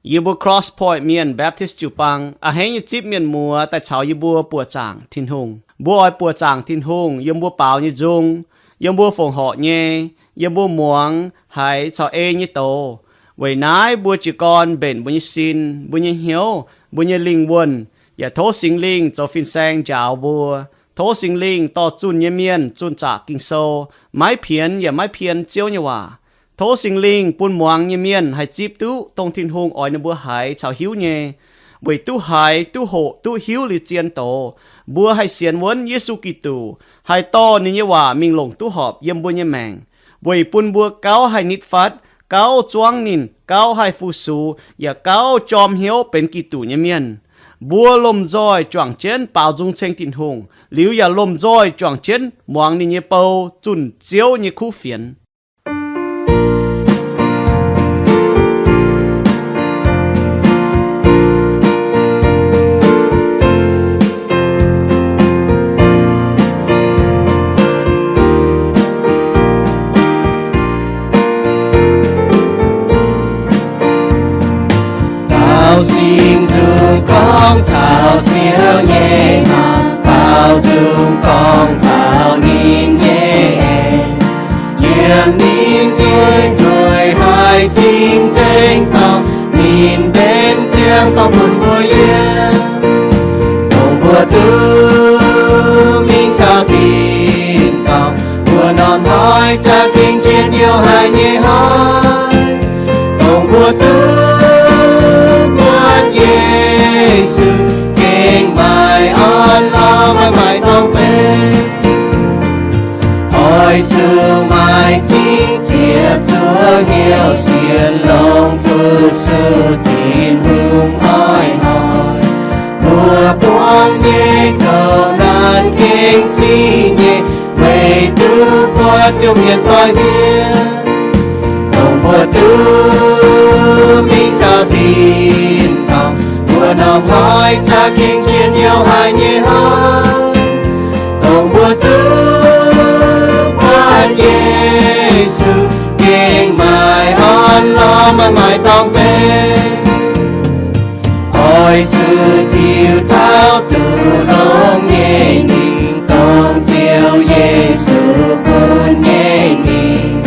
Yie mbuo Cross Point Mienh Baptist jiu-baang a'hneiv nyei zipv mienh muoz daaih caux yie mbuo buoqc zaangc Tin-Hungh. Mbuo oix buoqc zaangc Tin-Hungh yiem mbuo baaux nyei nzung, yiem mbuo fongc horc nyei, yiem mbuo muangx haiz caux ei nyei doz. Weic naaiv mbuo jiez gorn mbenc mbuo nyei sin, mbuo nyei hnyouv, mbuo nyei lingh wuonh, yaac tov Singx Lingh zoux fin-saeng njaaux mbuo. Tov Singx Lingh dorh zunh nyei mienh zunh zaqc Ging-Sou, maiv pienx yaac maiv pien Ziouv nyei waac. Tov Singx Lingh bun muangx nyei mienh haih zipv duqv dongh Tin-Hungh oix ninh mbuo haiz caux hiuv nyei, weic duqv haiz, duqv hoqc, duqv hiuv liuz zien doz, mbuo haih sienx wuonv Yesu Giduc, haih dorh ninh nyei waac mingh longc duqv horpc yiem mbuo nyei maengc, weic bun mbuo gauh haih nitv fatv, gauh zuangv ninh, gauh haih fu-sux, yaac gauh jorm hnyouv benx Giduc nyei mienh. Mbuo lomh nzoih juangc jienv baaux nzung ceng Tin-Hungh, liuz yaac lomh nzoih juangc jienv muangx ninh nyei bou zunh Ziouv nyei kuv fienx. Baaux singx nzung gorngv taux Ziouv nyei hnamv, baaux nzung gorngv taux ninh nyei eix. Yiem ninh nzueic nzueic haic cing-nzengc dorngh, ninh mbenc ziangh dorngh bun mbuo yiem. Dongh mbuo duqv mingh taux tin-dorngh, mbuo norm hnoi za'gengh njien-youh haic nyei hnoi. Dongh mbuo duqv buatc Yesu, gengh maaih orn-lorqc, maaih maaih dorngh benx. Oix zuqc maaih zingh ziepc zuoqv hnyouv sienx longx fu-sux Tin-Hungh hnoi-hnoi. Mbuo buangv nyei kouv naanc gengh ziqv nyei, weic duqv buatc Ziouv mienh doic mienh. Dongh mbuo duqv mingh taux tin-dorngh, mbuo norm hnoi za'gengh njien-youh haic nyei hnoi. Dongh mbuo duqv buatc Yesu, gengh maaih orn-lorqc, maaih maaih dorngh benx. Oix zuqc tiux taux duqv longx nyei mingh, dongh Ziouv Yesu bun nyei mingh.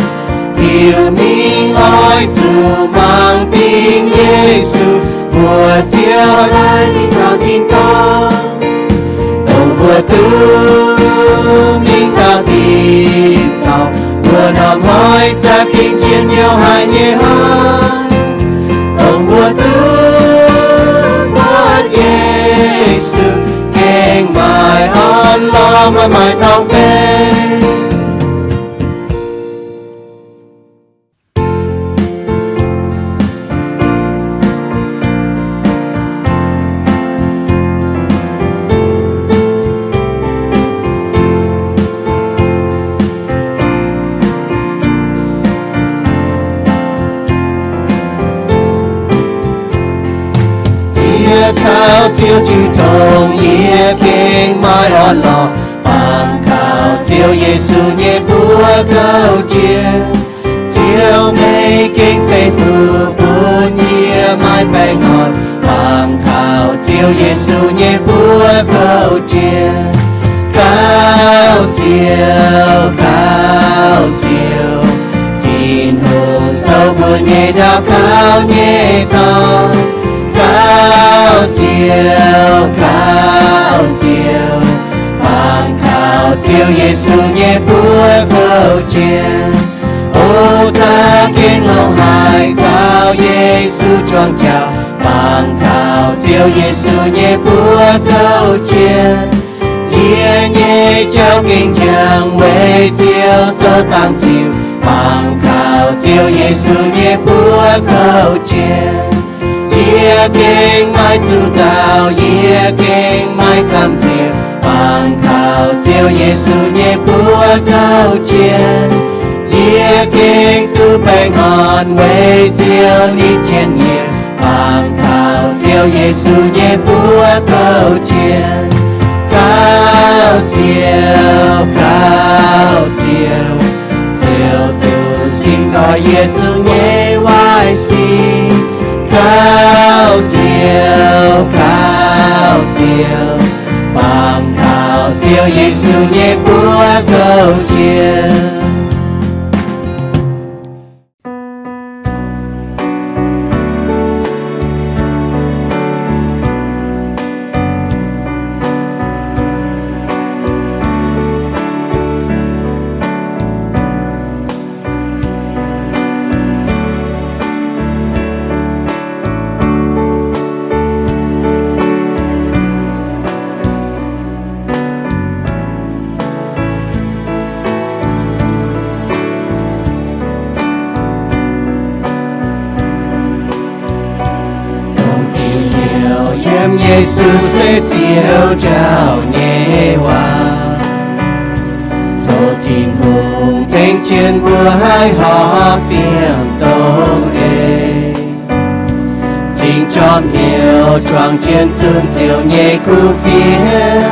Tiux mingh oix zuqc mangc bingx Yesu, mbuox Ziouv laanh mingh taux tin-dorngh. Dongh mbuo duqv mingh taux tin-dorngh, mbuo norm hnoi za'gengh njien-youh haic nyei hnoi. Dongh mbuo duqv buatc Yesu, gengh maaih orn-lorqc, maaih maaih dorngh benx. Yie caux Ziouv jiu tong, yie gengh maaih orn-lorqc, bangc kaux Ziouv Yesu nyei mbuox kouv jiex. Ziouv meih gengh ceix fuqv bun yie maaih baengh orn, bangc kaux Ziouv Yesu nyei mbuox kouv jiex. Kaux Ziouv, kaux Ziouv, Tin-Hungh zoux mbuo nyei ndau kaux nyei dorngx. Kaux Ziouv, kaux Ziouv, bangc kaux Ziouv Yesu nyei mbuox kouv jiex. O za'gengh longx haic caux Yesu juangc jauv, bangc kaux Ziouv Yesu nyei mbuox kouv jiex. Yie nyei jauv gengh jangx weic Ziouv zoux dangx ziux, bangc kaux Ziouv Yesu nyei mbuox kouv jiex. Yie gengh maaih zuqc nzauh, yie gengh maaih gamh nziex, bangc kaux Ziouv Yesu nyei mbuox kouv jiex. Yie gengh duqv baengh orn weic Ziouv ninh jien-yiem, bangc kaux Ziouv Yesu nyei mbuox kouv jiex. Kaux Ziouv, kaux Ziouv, Ziouv duqv singx nqoi yietc zungv nyei waaic sic. Kaux Yesu nyei buoz kouv jiex. Dongh diuh hnyouv yiem Yesu se Ziouv njaaux nyei waac. Tov Tin-Hungh tengx jienv mbuo haih horpc fiem dongh eix. Cingx jorm hnyouv juangc jienv zunh Ziouv nyei kuv fienx,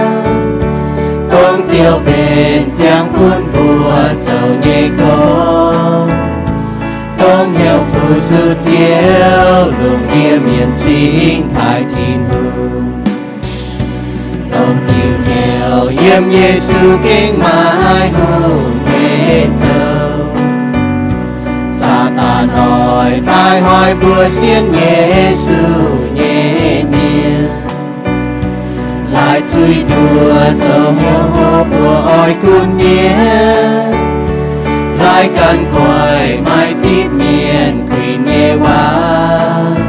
dongh Ziouv mbenc ziangx bun mbuo zoux nyei gong, dongh hnyouv fu-sux Ziouv, longc ndie-mienh cingx taaih Tin-Hungh. Dongh diuh hnyouv yiem Yesu gengh maiv hungh hec zoux. Saadaan oix daaih hnoi mbuo sienx Yesu nyei mienh, laaix zuiz nduoh zoux hnyouv hlo mbuo oix gunv mienh, laaix gan guaix maaih zipv mienh kuinx nyei waac.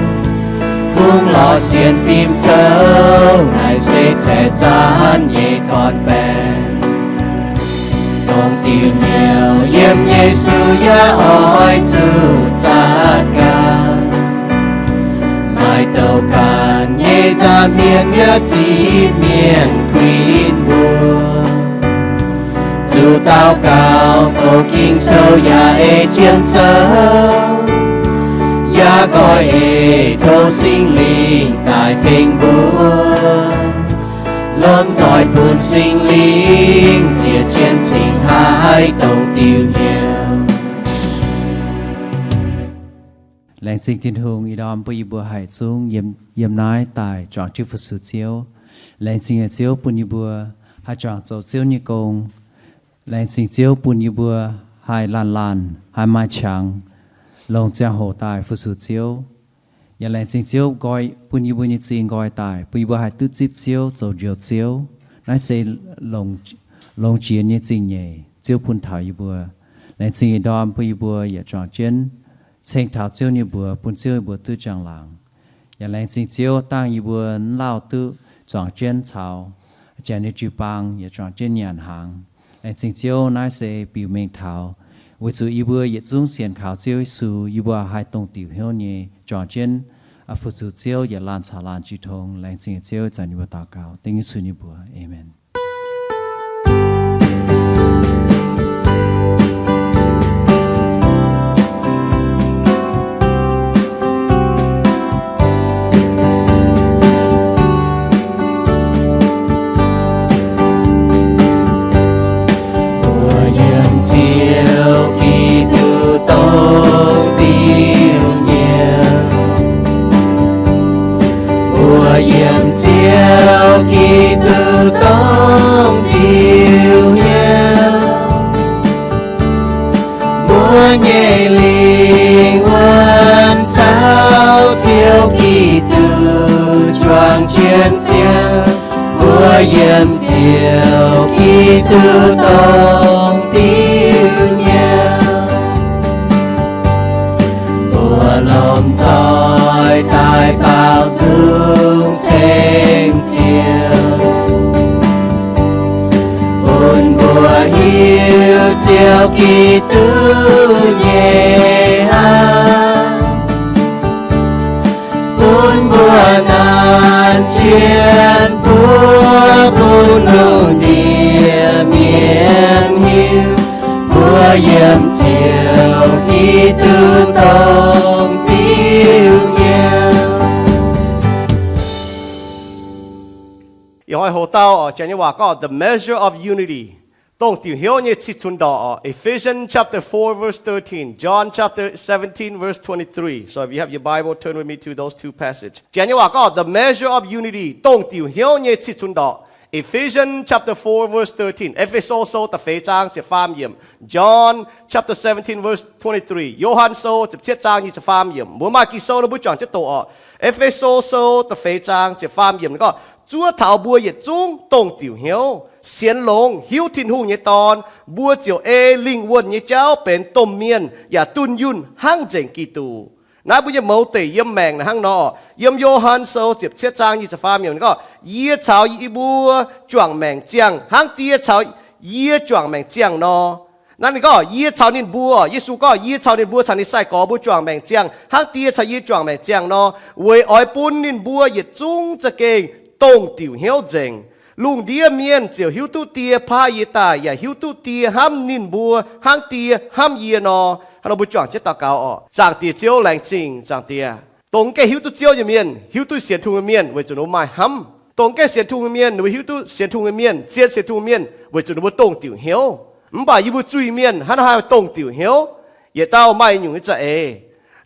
Kungx lorz sienx fim zoux, naaiv se caeqv zaanv nyei gorn-baengx. Dongh diuh hnyouv yiem Yesu yaac oix zuqc zaatc gaax. Maaih douc ganh nyei nza'hmien yaac zipv mienh kuinx mbuo. Zuqc daux gaux, tov Ging-Sou yaac ei jienv zoux, yaac goiv eix tov Singx Lingh daaih tengx mbuo. Lomh nzoih bun Singx Lingh ziec jienv cingx haiz dongh diuh hnyouv. Laengz zingh Tin-Hungh ih ndorm bun yie mbuo haih zungv yiem, yiem naaiv daaih juangc jienv fu-sux Ziouv. Laengz zingh Ziouv bun yie mbuo haih juangc zoux Ziouv nyei gong. Laengz zingh Ziouv bun yie mbuo haih laanh laanh, haih maaih qangx, longc ziangh hoc daaih fu-sux Ziouv. Yaac laengz zingh Ziouv nqoi, bun yie mbuo nyei zingh nqoi daaih, bun yie mbuo haih duqv zipv Ziouv, zoux njoux Ziouv. Naaiv se longx, longx jiex nyei zingh nyeic, Ziouv bun taux yie mbuo. Laengz zingh ih ndorm bun yie mbuo yaac juangc jienv ceng taux Ziouv nyei mbuox, bun Ziouv yie mbuo duqv njang-laangc. Yaac laengz zingh Ziouv dangh yie mbuo mv lauh duqv juangc jienv caux janx nyei jiu-baang yaac juangc jienv nyanc hnaangx. Laengz zingh Ziouv, naaiv se biux mengh taux weic zuqc yie mbuo yietc zungv sienx kaux Ziouv Yesu, yie mbuo haih dongh diuc hnyouv nyei juangc jienv fu-sux Ziouv yaac laanh caux laanh jiu tong. Laengz zingh Ziouv, zanc yie mbuo daux gaux dengv Yesu nyei mbuox. Aamen. Mbuo yiem Ziouv Giduc dongh diuc hnyouv. Mbuo yiem Ziouv Giduc dongh diuc hnyouv. Mbuo nyei lingh wuonh caux Ziouv Giduc juangc jienv ziangh. Mbuo yiem Ziouv Giduc dongh diuc hnyouv. Mbuo lomh nzoih daaih baaux nzung ceng Ziouv, bun mbuo hiuv Ziouv Giduc nyei hnamv, bun mbuo nanc jienv buov bun lungh ndiev mienh hiuv, mbuo yiem Ziouv Giduc dongh diuc hnyouv. Ih hnoi hoc dauh, janx nyei waac gorngv the measure of unity, dongh diuc hnyouv nyei cih cunx ndorqc. Ephesians chapter four, verse thirteen, John chapter seventeen, verse twenty-three. So if you have your Bible, turn with me to those two passages. Janx nyei waac gorngv the measure of unity, dongh diuc hnyouv nyei cih cunx ndorqc. Ephesians chapter four verse thirteen. E^fe^so Sou da'feix zaang ziepc faam yiemc. John chapter seventeen verse twenty-three. Yo^han Sou ziepc cietv zaang nyic ziepc faam yiemc. Mbuo maaih Ging-Sou nor mbuo juangc jienv doqc orqc. E^fe^so Sou da'feix zaang ziepc faam yiemc gorngv, zuov taux mbuo yietc zungv dongh diuc hnyouv sienx longx hiuv Tin-Hungh nyei Dorn, mbuo ziouc ei lingh wuonh nyei jauv benx domh mienh yaac dunh yunh hnangv nzengc Giduc. Naaiv mbuo nyei mouz deic yiem maengc naaic hnangv nor. Yiem Yo^han Sou ziepc cietv zaang nyic ziepc faam yiemc gorngv, yie caux yie mbuo juangc maengc ziangh hnangv Die caux yie juangc maengc ziangh nor. Naaiv ninh gorngv, yie caux ninh mbuo, Yesu gorngv, yie caux ninh mbuo, caux ninh sai-gorx mbuo juangc maengc ziangh hnangv Die caux yie juangc maengc ziangh nor, weic oix bun ninh mbuo yietc zungv za'gengh dongh diuc hnyouv nzengc. Lungh ndiev mienh ziouc hiuv duqv Die paaiv yie daaih, yaac hiuv duqv Die hnamv ninh mbuo hnangv Die hnamv yie nor. Hnangv nor mbuo juangc jienv daux gaux orqc. Zaangc Diex Ziouv, laengz zingh Zaangc Diex. Dongh gengh hiuv duqv Ziouv nyei mienh, hiuv duqv sienx Tin-Hungh nyei mienh, weic zuqc ninh mbuo maaih hnamv. Dongh gengh sienx Tin-Hungh nyei mienh, ninh mbuo hiuv duqv sienx Tin-Hungh nyei mienh, zien sienx Tin-Hungh mienh, weic zuqc ninh mbuo dongh diuc hnyouv. Mv baac yie mbuo zuiz-mienh hnangv nor haih dongh diuc hnyouv? Yietc dauh maaih nyungc nyei za'eix.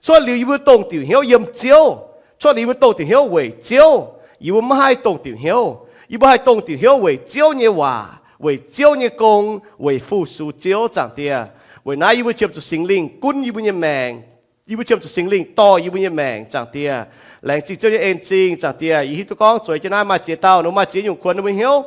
Cuotv liuz yie mbuo dongh diuc hnyouv yiem Ziouv, cuotv liuz yie mbuo dongh diuc hnyouv weic Ziouv, yie mbuo maiv haih dongh diuc hnyouv. Yie mbuo haih dongh diuc hnyouv weic Ziouv nyei waac, weic Ziouv nyei gong, weic fu-sux Ziouv, Zaangc Diex. Weic naaiv yie mbuo qiemx zuqc Singx Lingh gunv yie mbuo nyei maengc. Yie mbuo qiemx zuqc Singx Lingh dorh yie mbuo nyei maengc, Zaangc Diex. Laengz zingh Ziouv nyei en-zingh, Zaangc Diex. Yie hiuv duqv gorngv zueiz jienv naaiv maaih ziex dauh ninh mbuo maaih ziex nyungc kuonx ninh mbuo hnyouv.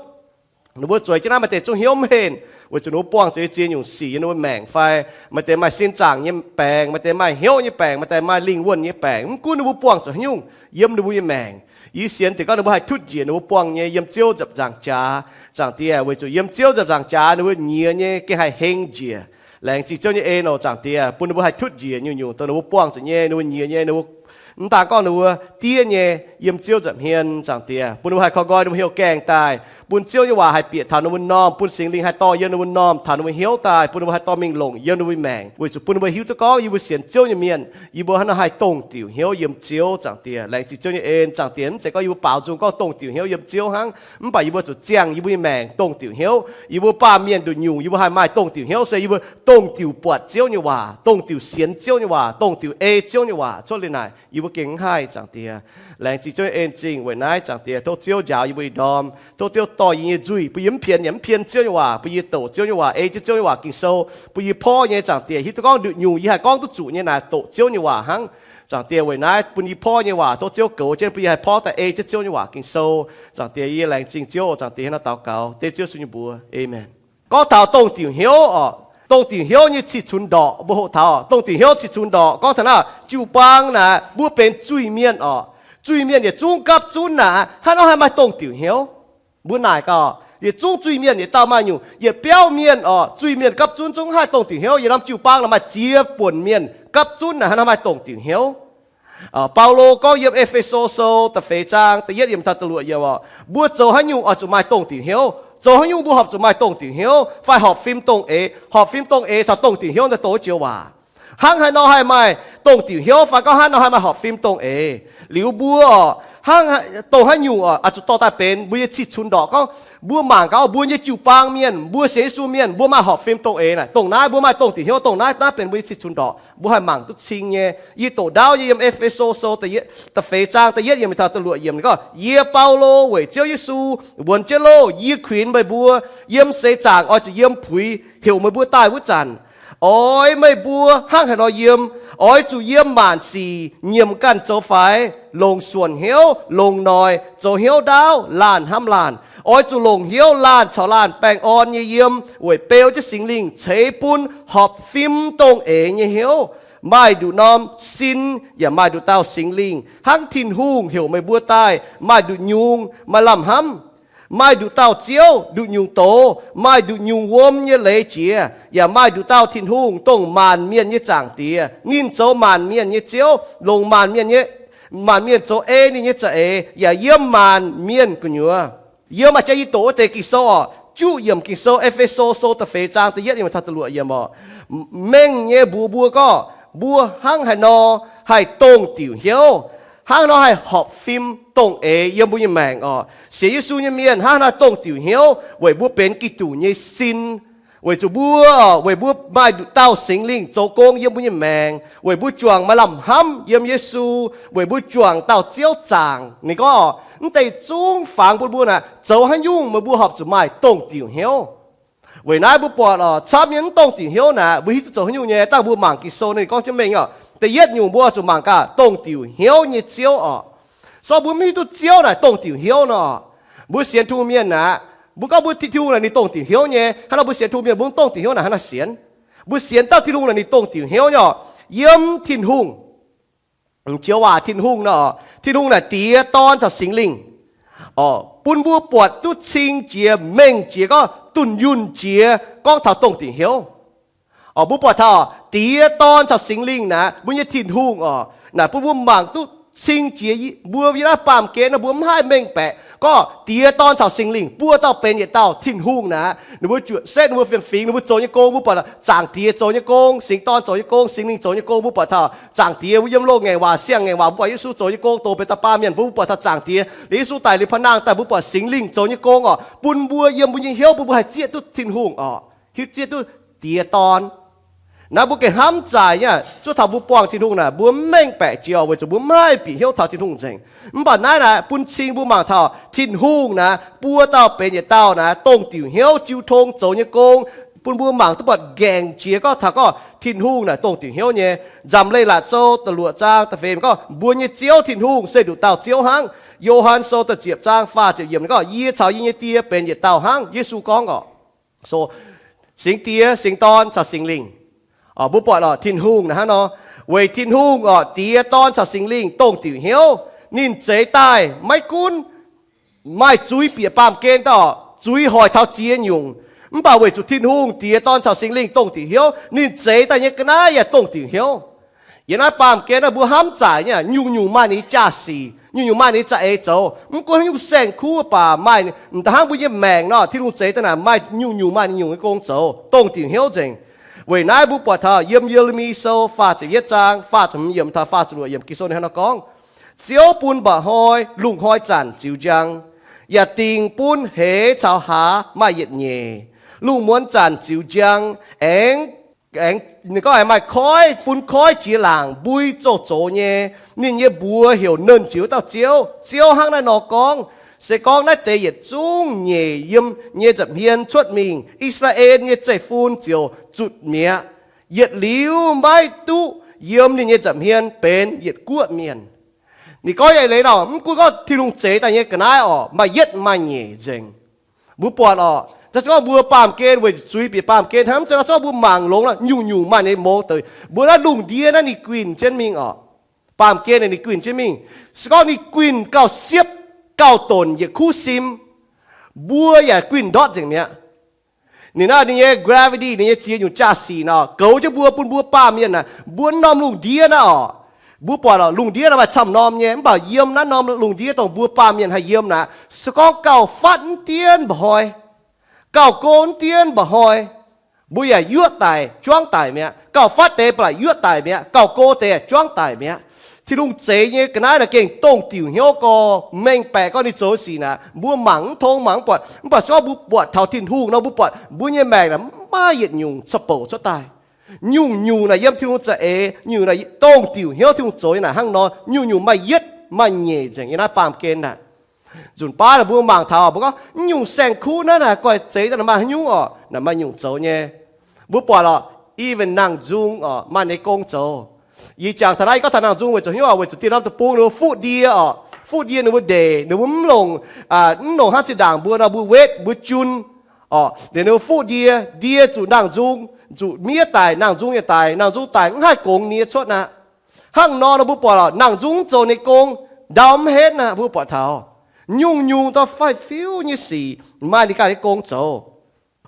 Ninh mbuo zueiz jienv naaiv maaih deix zungv hnyouv mv henv, weic zuqc ninh mbuo buangh zuqc nyei ziex nyungc sic yiem ninh mbuo maengc fai maaih deix maaih sin zaangc nyei baengc, maaih deix maaih hnyouv nyei baengc, maaih deix maaih lingh wuonh nyei baengc. Mv gunv ninh mbuo buangh zuqc haaix nyungc yiem ninh mbuo nyei maengc, yie sienx deix gorngv ninh mbuo haih tutv njiec ninh mbuo buangh nyei yiem Ziouv nza'hmien nzaangc jaax, Zaangc Diex, weic zuqc yiem Ziouv nza'hmien nzaangc jaax ninh mbuo nyiex nyei gengh haih heng njiec. Laengz zingh Ziouv nyei en oc, Zaangc Diex, bun ninh mbuo haih tutv njiec nyungc-nyungc dongh ninh mbuo buangh zuqc nyei, ninh mbuo nyiex nyei, ninh mbuo mv daan gorngv ninh mbuo diev nyei, yiem Ziouv nza'hmien, Zaangc Diex, bun ninh mbuo haih koi nqoi ninh mbuo hnyouv gaengh daaih, bun Ziouv nyei waac haih bieqc taux ninh mbuo m'normh, bun Singx Lingh haih dorh yiem ninh mbuo m'normh, taux ninh mbuo hnyouv daaih, bun ninh mbuo haih dorh mingh longc yiem ninh mbuo maengc, weic zuqc bun ninh mbuo hiuv duqv gorngv yie mbuo sienx Ziouv nyei mienh, yie mbuo hnangv nor haih dongh diuc hnyouv yiem Ziouv, Zaangc Diex. Laengz zingh Ziouv nyei en, Zaangc Diex. Mv zeiz gorngv yie mbuo baaux nzung gorngv dongh diuc hnyouv yiem Ziouv hnangv, mv baac yie mbuo zuqc ziangh yie mbuo nyei maengc dongh diuc hnyouv. Yie mbuo baamh mienh nduqc nyungc yie mbuo haih maaih dongh diuc hnyouv se yie mbuo dongh diuc buatc Ziouv nyei waac, dongh diuc sienx Ziouv nyei waac, dongh diuc ei Ziouv nyei waac cuotv liuz naaic, yie mbuo gengh mv haih, Zaangc Diex. Laengz zingh Ziouv nyei en-zingh weic naaiv, Zaangc Diex. Tov Ziouv njaaux yie mbuo ih ndorm, tov Ziouv dorh yie nyei nzuih, bun yie mv pienx yaac mv pien Ziouv nyei waac, bun yie doqc Ziouv nyei waac, ei jienv Ziouv nyei waac Ging-Sou, bun yie porv nyei, Zaangc Diex, hiuv duqv gorngv nduqc nyungc yie haih gorngv duqv zuqc nyei naaic doqc Ziouv nyei waac hnangv. Zaangc Diex, weic naaiv bun yie porv nyei waac tov Ziouv goux jienv, bun yie haih porv daaih ei jienv Ziouv nyei waac Ging-Sou. Zaangc Diex, yie laengz zingh Ziouv. Zaangc Diex, hnangv naaiv daux gaux dengv Ziouv Yesu nyei mbuox, aamen. Gorngv taux dongh diuc hnyouv oc, dongh diuc hnyouv nyei cih cunx ndorqc mbuo hoqc taux, dongh diuc hnyouv cih cunx ndorqc gorngv taux naaiv jiu-baang naaic mbuo benx zuiz-mienh oc. Zuiz-mienh yietc zungv gapv zunv naaic hnangv nor haih maaih dongh diuc hnyouv. Mbuo naaic gaax, yietc zungv zuiz-mienh yietc dauh maaih nyungc, yietc biauv mienh oc, zuiz-mienh gapv zunv zungv haih dongh diuc hnyouv. Yie lamh jiu-baang naaic maaih ziex buonc mienh gapv zunv naaic hnangv nor haih maaih dongh diuc hnyouv. Baulo gorngv yiem E^fe^so Sou da'feix zaang da'yietv yiemc taux da'luoqc yiemc oc, mbuo zoux haaix nyungc oix zuqc maaih dongh diuc hnyouv? Zoux haaix nyungc mbuo horpc zuqc maaih dongh diuc hnyouv fai horpc fim dongh eix? Horpc fim dongh eix caux dongh diuc hnyouv naaiv dongh wuov joux waac. Hnangv haaix nor haih maaih dongh diuc hnyouv fai gorngv hnangv nor haih maaih horpc fim dongh eix? Liuz mbuo oc, hnangv dongh haaix nyungc oc, oix zuqc dorh daaih benx mbuo nyei cih cunx ndorqc gorngv mbuo mangc gaax mbuo nyei jiu-baang mienh, mbuo sienx Yesu mienh, mbuo maaih horpc fim dongh eix naaic, dongh naaiv mbuo maaih dongh diuc hnyouv, dongh naaiv, naaiv benx mbuo nyei cih cunx ndorqc, mbuo haih mangc duqv cing nyei. Yie doqc ndaauv nyei yiem E^fe^so Sou da'yietv, da'feix zaang da'yietv yiemc taux da'luoqc yiemc gorngv, yie, Baulo, weic Ziouv Yesu wuonx jienv loh, yie kuinx meih mbuo yiem seix zaangc oix zuqc yiem puix heuc meih mbuo daaih wuov zanc, oix meih mbuo hnangv haaix nor yiem, oix zuqc yiem maanc sic nyiemc ganh zoux faix, longc suonc hnyouv, longc noic, zoux hnyouv ndaauv, laanh hnamv laanh. Oix zuqc longc hnyouv laanh caux laanh baengh orn nyei yiem weic beu jienv Singx Lingh ceix bun horpc fim dongh eix nyei hnyouv. Maaih nduqc norm sin yaac maaih nduqc dauh Singx Lingh hnangv Tin-Hungh heuc meih mbuo daaih. Maaih nduqc nyungc maaih lamh hnamv, maaih nduqc dauh Ziouv, nduqc nyungc doz, maaih nduqc nyungc wuom nyei leiz jiex, yaac maaih nduqc dauh Tin-Hungh dongh maanc mienh nyei Zaangc Diex. Ninh zoux maanc mienh nyei Ziouv, longc maanc mienh nyei, maanc mienh zoux ei ninh nyei za'eix, yaac yiem maanc mienh gu'nyuoz. Yiem maaih jaax yie doqc wuov deix Ging-Sou oc, juqv yiemc Ging-Sou, E^fe^so Sou da'feix zaang da'yietv yiemc taux da'luoqc yiemc oc, mengh nyei mbuox mbuo gorngv mbuo hnangv haaix nor haih dongh diuc hnyouv, hnangv haaix nor haih horpc fim dongh eix yiem mbuo nyei maengc oc. Sienx Yesu nyei mienh hnangv haaix nor dongh diuc hnyouv weic mbuo benx Giduc nyei sin. Weic zuqc mbuo, weic mbuo maaih nduqc dauh Singx Lingh zoux gong yiem mbuo nyei maengc, weic mbuo juangc maaih lamh hnamv yiem Yesu, weic mbuo juangc dauh Ziouv zaangc. Ninh gorngv, mv deix zungv fangx bun mbuo naaic, zoux haaix nyungc meih mbuo horpc zuqc maaih dongh diuc hnyouv. Weic naaiv mbuo buatc camv nyei mv dongh diuc hnyouv naaic, mbuo hiuv duqv zoux haaix nyungc nyei. Dangh mbuo mangc Ging-Sou ninh gorngv jienv mengh oc. Da'yietv nyungc mbuo zuqc mangc gaax dongh diuc hnyouv nyei Ziouv oc. So mbuo mv hiuv duqv Ziouv naaic dongh diuc hnyouv nor, mbuo sienx Tin-Hungh mienh naaic, mbuo gorngv mbuo Tin-Hungh naaic ninh dongh diuc hnyouv nyei. Hnangv nor mbuo sienx Tin-Hungh mienh mbuo mv dongh diuc hnyouv naaic hnangv naaic sienx. Mbuo sienx dauh Tin-Hungh naaic ninh dongh diuc hnyouv nyei oc. Yiem Tin-Hungh, joux waac Tin-Hungh nor, Tin-Hungh naaic Diex, Dorn caux Singx Lingh. Bun mbuo buatc duqv cing jiex, mengh jiex, gorngv dunh yunh jiex gorngv taux dongh diuc hnyouv. Mbuo buatc taux Diex, Dorn caux Singx Lingh naaic mbuo nyei Tin-Hungh oc, naaic bun mbuo mangc duqv cing jiex. Mbuo yiem naaiv baamh gen nor mbuo mv haih mengh baeqc gorngv Diex, Dorn caux Singx Lingh buo dauh benx yietc dauh Tin-Hungh naaic, ninh mbuo juoqc setv, ninh mbuo fiem-fingx, ninh mbuo zoux nyei gong, mbuo buatc Zaangc Diex zoux nyei gong, Singx Dorn zoux nyei gong, Singx Lingh zoux nyei gong. Mbuo buatc taux Zaangc Diex mbuo yiem loz-ngaengc waac, siang-ngaengc waac, mbuo buatc Yesu zoux nyei gong, dongh benx dauh baamh mienh, mbuo buatc taux Zaangc Diex, liuz Yesu daic liuz pa'nangh daaih, mbuo buatc Singx Lingh zoux nyei gong oc, bun mbuo yiem mbuo nyei hnyouv bun mbuo haih zieqv duqv Tin-Hungh oc, hiuv zieqv duqv Diex, Dorn. Naaiv mbuo gengh hnamv zaaic nyei, zuov taux mbuo buangh Tin-Hungh naaic, mbuo mv mengh baeqc jiex oc, weic zuqc mbuo mv haih bieqc hnyouv taux Tin-Hungh nzengc. Mv baac naaiv naaic bun cing mbuo mangc taux Tin-Hungh naaic buo dauh benx yietc dauh naaic dongh diuc hnyouv jiu tong zoux nyei gong, bun mbuo mangc duqv buatc nqaengc jiex gorngv taux gorngv Tin-Hungh naaic dongh diuc hnyouv nyei. Nzamc Leiz-Latc Sou da'luoqc zaang da'feix gorngv, mbuo nyei Ziouv Tin-Hungh se nduqc dauh Ziouv hnangv. Yo^han Sou da'ziepc zaang faah ziepc yiemc gorngv, yie caux yie nyei Die benx yietc dauh hnangv. Yesu gorngv oc. So, Singx Diex, Singx Dorn caux Singx Lingh. Mbuo buatc oc, Tin-Hungh naaic hnangv nor. Weic Tin-Hungh oc, Diex, Dorn caux Singx Lingh dongh diuc hnyouv. Ninh zeix daaih maiv gunv maaih zuiz bieqc baamh gen daaih oc, zuiz hoic taux ziex nyungc, mv baac weic zuqc Tin-Hungh Diex, Dorn caux Singx Lingh dongh diuc hnyouv, ninh zeix daaih nyei ga'naaiv yaac dongh diuc hnyouv. Yiem naaiv baamh gen naaiv mbuo hnamv zaaic nyei, nyungc-nyungc maaih ninh nyei jaa-sic, nyungc-nyungc maaih ninh nyei za'eix zoux. Mv gunv haaix nyungc saeng-kuv baac maaih, m'daaih hnangv mbuo nyei maengc nor, Tin-Hungh zeix daaih naaic maaih nyungc-nyungc maaih ninh nyungc nyei gong zoux, dongh diuc hnyouv nzengc. Weic naaiv mbuo buatc taux yiem Ye^le^mi Sou faah ziepc yietv zaang faah ziepc hmz yiemc taux faah ziepc luoqc yiemc Ging-Sou ninh hnangv nor gorngv, Ziouv bun mba'hnoi lungh hnoi zanc ziux njang, yaac dingc bun hleix caux hlaax maaih yietc nyeic. Lungh muonz zanc ziux njang, aengx, aengx, ninh gorngv aengx maaih koiv, bun koiv jiex laangc mbui zoux zoux nyei. Ninh nyei mbuox heuc Nernh Jiex Wuov Dauh Ziouv. Ziouv hnangv naaiv nor gorngv, Se gorngv naaiv deix yietc zungv nyeic yiem nyei nza'hmien cuotv mingh, I^saa^laa^en nyei zeiv-fun ziouc zutc mi'aqv. Yietc liuz maiv duqv yiem ninh nyei nza'hmien benx yietc guoqv mienh. Ninh gorngv yietc leiz nor, mv gunv gorngv Tin-Hungh zeix daaih nyei ga'naaiv oc, maaih yietv maaih nyeic nzengc. Mbuo buatc oc, se gorngv mbuo baamh gen weic zuiz bieqc baamh gen hnangv, mv zeiz nor, se gorngv mbuo mangc longx nor, nyungc-nyungc maaih ninh mouz deix. Mbuo naaiv lungh ndiev naaiv ninh guinh jienv mingh oc. Baamh gen ninh guinh jienv mingh. Se gorngv ninh guinh gauh siepv, gauh donc yietc kuv sim, mbuo yaac guinh ndortv nzengc mi'aqv. Ninh naaiv ninh nyei gravity, ninh nyei ziex nyungc jaa-sic nor, goux jienv mbuo, bun mbuo baamh mienh naaic, mbuo norm lungh ndiev naaiv oc, mbuo buatc oc, lungh ndiev naaiv maaih camv norm nyei, mv baac yiem naaiv norm lungh ndiev dongh mbuo baamh mienh haih yiem naaic, se gorngv gauh fatv mv dien mba'hnoi, gauh go mv dien mba'hnoi, mbuo yaac yuoqv daic, juangv daic mi'aqv. Gauh fatv deix ba'laqc yuoqv daic mi'aqv, gauh go deix juangv daic mi'aqv. Tin-Hungh zeix nyei ga'naaiv naaic gengh dongh diuc hnyouv gorx, mengh baeqc gorngv ninh zoux sic naaic, mbuo mangc mv tong, mangc mv buatc. Mv baac se gorngv mbuo buatc taux Tin-Hungh nor, mbuo buatc mbuo nyei maengc naaic mv maaih yietc nyungc ca'bouc cuotv daaih. Nyungc-nyungc naaic yiem Tin-Hungh za'eix, nyungc naaic dongh diuc hnyouv Tin-Hungh zoux nyei naaic hnangv nor, nyungc-nyungc maaih yietv maaih nyeic nzengc yiem naaiv baamh gen naaic. Nzunc baav naaic mbuo mangc taux mbuo gorngv, nyungc saeng-kuv naaiv naaic guaih zeix daaih maaih haaix nyungc oc? Naaic maaih nyungc zoux nyei. Mbuo buatc oc, even nangh nzung oc, maaih ninh nyei gong zoux. Yie jangx taux naaiv, yie gorngv taux nangh nzung weic zuqc haaix nyungc oc? Weic zuqc dieh norm deic-bung ninh mbuo fuqv ndie oc, fuqv ndie ninh mbuo ndeic, ninh mbuo mv longc, mv longc hnangv zinh ndaangc mbuo nor, mbuo wetv, mbuo jun oc. Ninh mbuo fuqv ndie, ndie zuqc nangh nzung, zuqc miev daic, nangh nzung yaac daic, nangh nzung daic mv haih gongx nie cuotv aqv. Hnangv nor nor mbuo buatc oc, nangh nzung mv zoux ninh nyei gong, ndau mv henv aqv. Mbuo buatc taux nyungc-nyungc dauh faix-fiuv nyei sic maaih ninh ganh nyei gong zoux.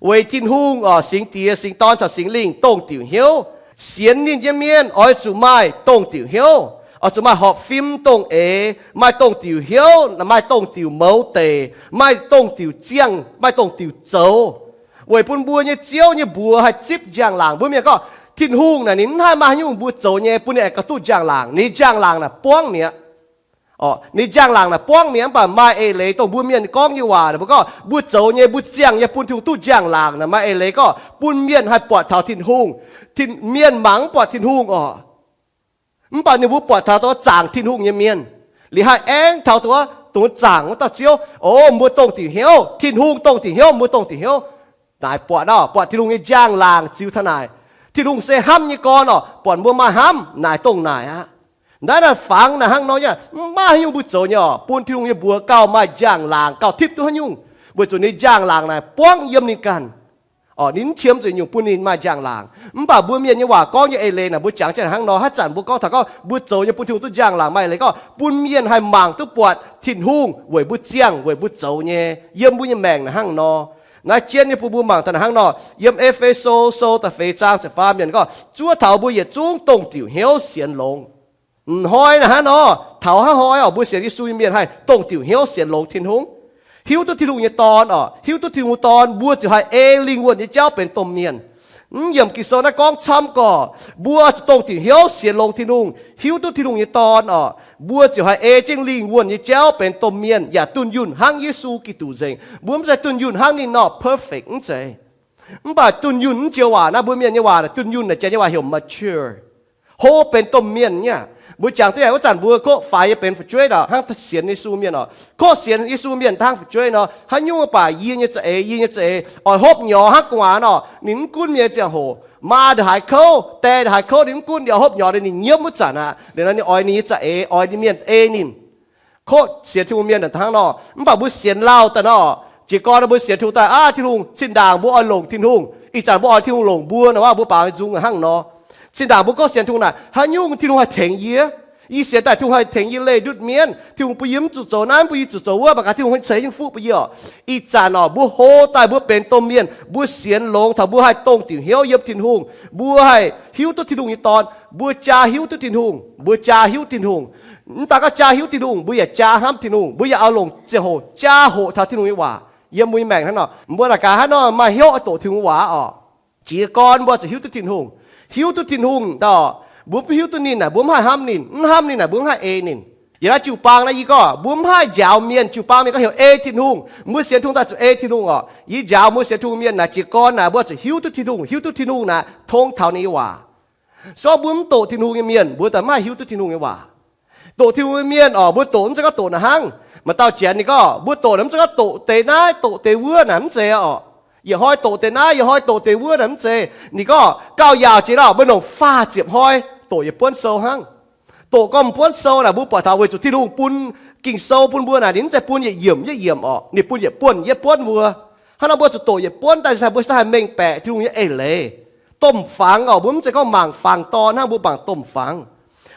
Weic Tin-Hungh oc, Singx Diex, Singx Dorn caux Singx Lingh dongh diuc hnyouv. Sienx ninh nyei mienh oix zuqc maaih dongh diuc hnyouv, oix zuqc maaih horpc fim dongh eix, maaih dongh diuc hnyouv, maaih dongh diuc mouz deic, maaih dongh diuc ziangh, maaih dongh diuc zoux. Weic bun mbuo nyei Ziouv nyei mbuox haih zipv njang-laangc. Mbuo mienh gorngv, Tin-Hungh naaic ninh mv haih maaih haaix nyungc mbuo zoux nyei bun ninh aengx gauh duqv njang-laangc. Ninh njang-laangc naaic buangv mi'aqv. Ninh njang-laangc naaic buangv mienh, mv baac maaih eix leiz dongh mbuo mienh gorngv nyei waac naaic, mbuo gorngv mbuo zoux nyei, mbuo ziangh nyei bun Tin-Hungh duqv njang-laangc naaic, maaih eix leiz gorngv bun mienh haih buatc taux Tin-Hungh. Mienh mangc mv buatc Tin-Hungh orqc, mv baac ninh mbuo buatc taux dongh zaangc Tin-Hungh nyei mienh, liuz haih aengx taux dongh, dongh zaangc wuov dauh Ziouv. O, mbuo dongh diuc hnyouv, Tin-Hungh dongh diuc hnyouv, mbuo dongh diuc hnyouv. Naaic buatc orqc, buatc Tin-Hungh nyei njang-laangc ziux taux naaic. Tin-Hungh se hnamv nyei gorn orqc, buatc mbuo maaih hnamv naaic dongh naaic aqv. Naaiv naaic fangx naaic hnangv nor nyei, mv maaih haaix nyungc mbuo zoux nyei orqc, bun Tin-Hungh nyei mbuox gauh maaih njang-laangc, gauh tipv duqv haaix nyungc, weic zuqc ninh njang-laangc naaic buangv yiem ninh ganh. Orqc, ninh mv qiemx zuqc nyungc bun ninh maaih njang-laangc. Mv baac mbuo mienh nyei waac gorngv nyei eix leiz naaic, mbuo jangx jienv hnangv nor. Haaix zanc mbuo gorngv taux gorngv mbuo zoux nyei bun Tin-Hungh duqv njang-laangc, maaih eix leiz gorngv bun mienh haih mangc duqv buatc Tin-Hungh weic mbuo ziangh, weic mbuo zoux nyei, yiem mbuo nyei maengc naaic hnangv nor. Naaiv jienv nyei bun mbuo mangc taux naaic hnangv nor. Yiem E^fe^so Sou da'feix zaang ziepc faam yiemc gorngv, zuov taux mbuo yietc zungv dongh diuc hnyouv sienx longx. M'hnoi naaic hnangv nor, taux hnangv hnoi orqc, mbuo sienx Yesu nyei mienh haih dongh diuc hnyouv sienx longx Tin-Hungh, hiuv duqv Tin-Hungh nyei Dorn orqc, hiuv duqv Tin-Hungh Dorn, mbuo ziouc haih ei lingh wuonh nyei jauv benx domh mienh. Mv yiemc Ging-Sou naaiv gorngv camv gorqv, mbuo zuqc dongh diuc hnyouv sienx longx Tin-Hungh, hiuv duqv Tin-Hungh nyei Dorn orqc, mbuo ziouc haih ei jienv lingh wuonh nyei jauv benx domh mienh yaac dunh yunh hnangv Yesu Giduc nzengc. Mbuo mv zeiz dunh yunh hnangv ninh nor perfect, mv zeiz. Mv baac dunh yunh mv joux waac naaiv, mbuo mienh nyei waac dunh yunh naaic, janx nyei waac heuc mature, hlo benx domh mienh nyei aqv. Mbuo jangx duqv yaac wuov zanc mbuo kov faix nyei benx fu'jueiv orqc, hnangv sienx Yesu mienh orqc, kov sienx Yesu mienh hnangv fu'jueiv nor, haaix nyungc mv baac yie nyei za'eix, yie nyei za'eix oix hopv nyorx hnangv gu'nguaaz orqc, ninh mv gunv mienh ziangh hoc, maa ndongc haaix kouv, die ndongc haaix kouv, ninh mv gunv, ninh oix hopv nyorx, ninh nyiemv wuov zanc aqv. Liuz nor ninh oix ninh nyei za'eix, oix ninh mienh ei ninh. Kov sienx Tin-Hungh mienh hnangv nor. Mv baac mbuo sienx lauh daaih nor, jiez gorn mbuo sienx Tin-Hungh daaih, aav, Tin-Hungh, zinh ndaangc mbuo oix longc Tin-Hungh, ih zanc mbuo oix Tin-Hungh longc mbuo nor, mbuo baac nzung hnangv nor. Zinh ndaangc mbuo gorngv sienx Tin-Hungh naaic, haaix nyungc Tin-Hungh haih tengx yie? Yie sienx daaih Tin-Hungh haih tengx yie leih ndutv mienv, Tin-Hungh bun yie mv zuqc zoux naaiv, bun yie zuqc zoux wuov, mangc gaax Tin-Hungh ceix nyei fuqv bun yie orqc. Ih zanc orqc, mbuo hlo daaih mbuo benx domh mienh, mbuo sienx longx taux mbuo haih dongh diuc hnyouv yiem Tin-Hungh, mbuo haih hiuv duqv Tin-Hungh nyei Dorn, mbuo jaa hiuv duqv Tin-Hungh, mbuo jaa hiuv Tin-Hungh. Mv daan gorngv jaa hiuv Tin-Hungh, mbuo yaac jaa hnamv Tin-Hungh, mbuo yaac oix longc ziangh hoc jaa hoqc taux Tin-Hungh nyei waac yiem mbuo nyei maengc hnangv nor. Mbuo naaic gaax hnangv nor maaih hnyouv oix doqc Tin-Hungh waac orqc. Jiez gorn mbuo zuqc hiuv duqv Tin-Hungh. Hiuv duqv Tin-Hungh daaih, mbuo mv hiuv duqv ninh naaic, mbuo mv haih hnamv ninh, mv hnamv ninh naaic, mbuo mv haih ei ninh. Yiem naaiv jiu-baang naaiv yie gorngv mbuo mv haih njaaux mienh, jiu-baang mienh gorngv heuc ei Tin-Hungh. Mbuo sienx Tin-Hungh daaih zuqc ei Tin-Hungh orqc. Yie njaaux mbuo sienx Tin-Hungh mienh naaic, jiez gorn naaic mbuo zuqc hiuv duqv Tin-Hungh, hiuv duqv Tin-Hungh naaic tong taux ninh nyei waac. Se gorngv mbuo mv doqc Tin-Hungh nyei mienh, mbuo daaih mv haih hiuv duqv Tin-Hungh nyei waac. Doqc Tin-Hungh nyei mienh orqc, mbuo doqc mv zeiz gorngv doqc naaic hnangv. Maaih dauh janx ninh gorngv mbuo doqc naaic mv zeiz gorngv doqc deix naaiv doqc deix wuov naaic, mv zeiz orqc. Yietc hnoi doqc deix naaiv, yietc hnoi doqc deix wuov naaic, mv zeiz. Ninh gorngv gauh yaauc jiex nor, mbuo longc faah ziepc hnoi doqc yietc buonv sou hnangv. Doqc gorngv buonv sou naaic, mbuo buatc taux weic zuqc Tin-Hungh bun Ging-Sou bun mbuo naaic, ninh mv zeiz bun yietc yiemc yietc yiemc orqc, ninh bun yietc buonv yietc buonv mbuo. Hnangv nor mbuo zuqc doqc yietc buonv daaih, mbuo haih mengh baeqc Tin-Hungh nyei eix leiz. Domh fangx orqc, mbuo mv zeiz gorngv mangc fangx dorn hnangv, mbuo mangc domh fangx.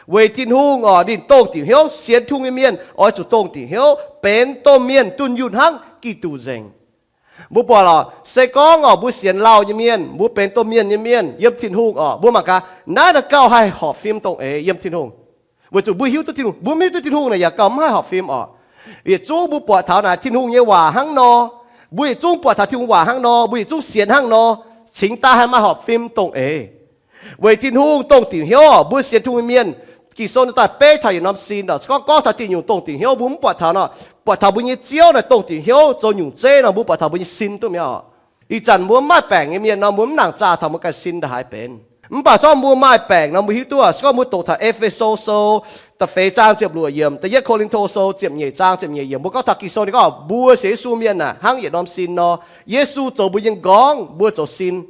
Weic Tin-Hungh orqc, ninh dongh diuc hnyouv. Sienx Tin-Hungh nyei mienh oix zuqc dongh diuc hnyouv, benx domh mienh dunh yunh hnangv Giduc nzengc. Mbuo buatc lorqc, se gorngv orqc, mbuo sienx lauh nyei mienh, mbuo benx domh mienh nyei mienh yiem Tin-Hungh orqc, mbuo mangc gaax, naaiv naaic gauh haih horpc fim dongh eix yiem Tin-Hungh. Weic zuqc mbuo hiuv duqv Tin-Hungh. Mbuo mv hiuv duqv Tin-Hungh naaic, yaac gauh mv haih horpc fim orqc. Yietc zungv mbuo buatc taux naaic Tin-Hungh nyei waac hnangv nor, mbuo yietc zungv buatc taux Tin-Hungh waac hnangv nor, mbuo yietc zungv sienx hnangv nor, cingx daaih haih maaih horpc fim dongh eix. Weic Tin-Hungh dongh diuc hnyouv orqc, mbuo sienx Tin-Hungh mienh, Ging-Sou ninh daaih beiv taux yietc norm sin orqc. Se gorngv gorngv taux diuc nyungc dongh diuc hnyouv, mbuo mv buatc taux nor, buatc taux mbuo nyei Ziouv naaic dongh diuc hnyouv zoux nyungc zeiv nor, mbuo buatc taux mbuo nyei sin duqv mi'aqv orqc. Ih zanc mbuo mv maaih baengc nyei mienh nor, mbuo mv nangc zaah taux mbuo ganh sin ndongc haaix benx. Mv baac se gorngv mbuo maaih baengc nor, mbuo hiuv duqv, se gorngv mbuo doqc taux E^fe^so Sou da'feix zaang ziepc luoqc yiemc, da'yietv Ko^lin^to Sou ziepc nyeic zaang ziepc nyeic yiemc, mbuo gorngv taux Ging-Sou ninh gorngv mbuo sienx Yesu mienh naaic hnangv yietc norm sin nor. Yesu zoux mbuo nyei m'nqorngv, mbuo zoux sin.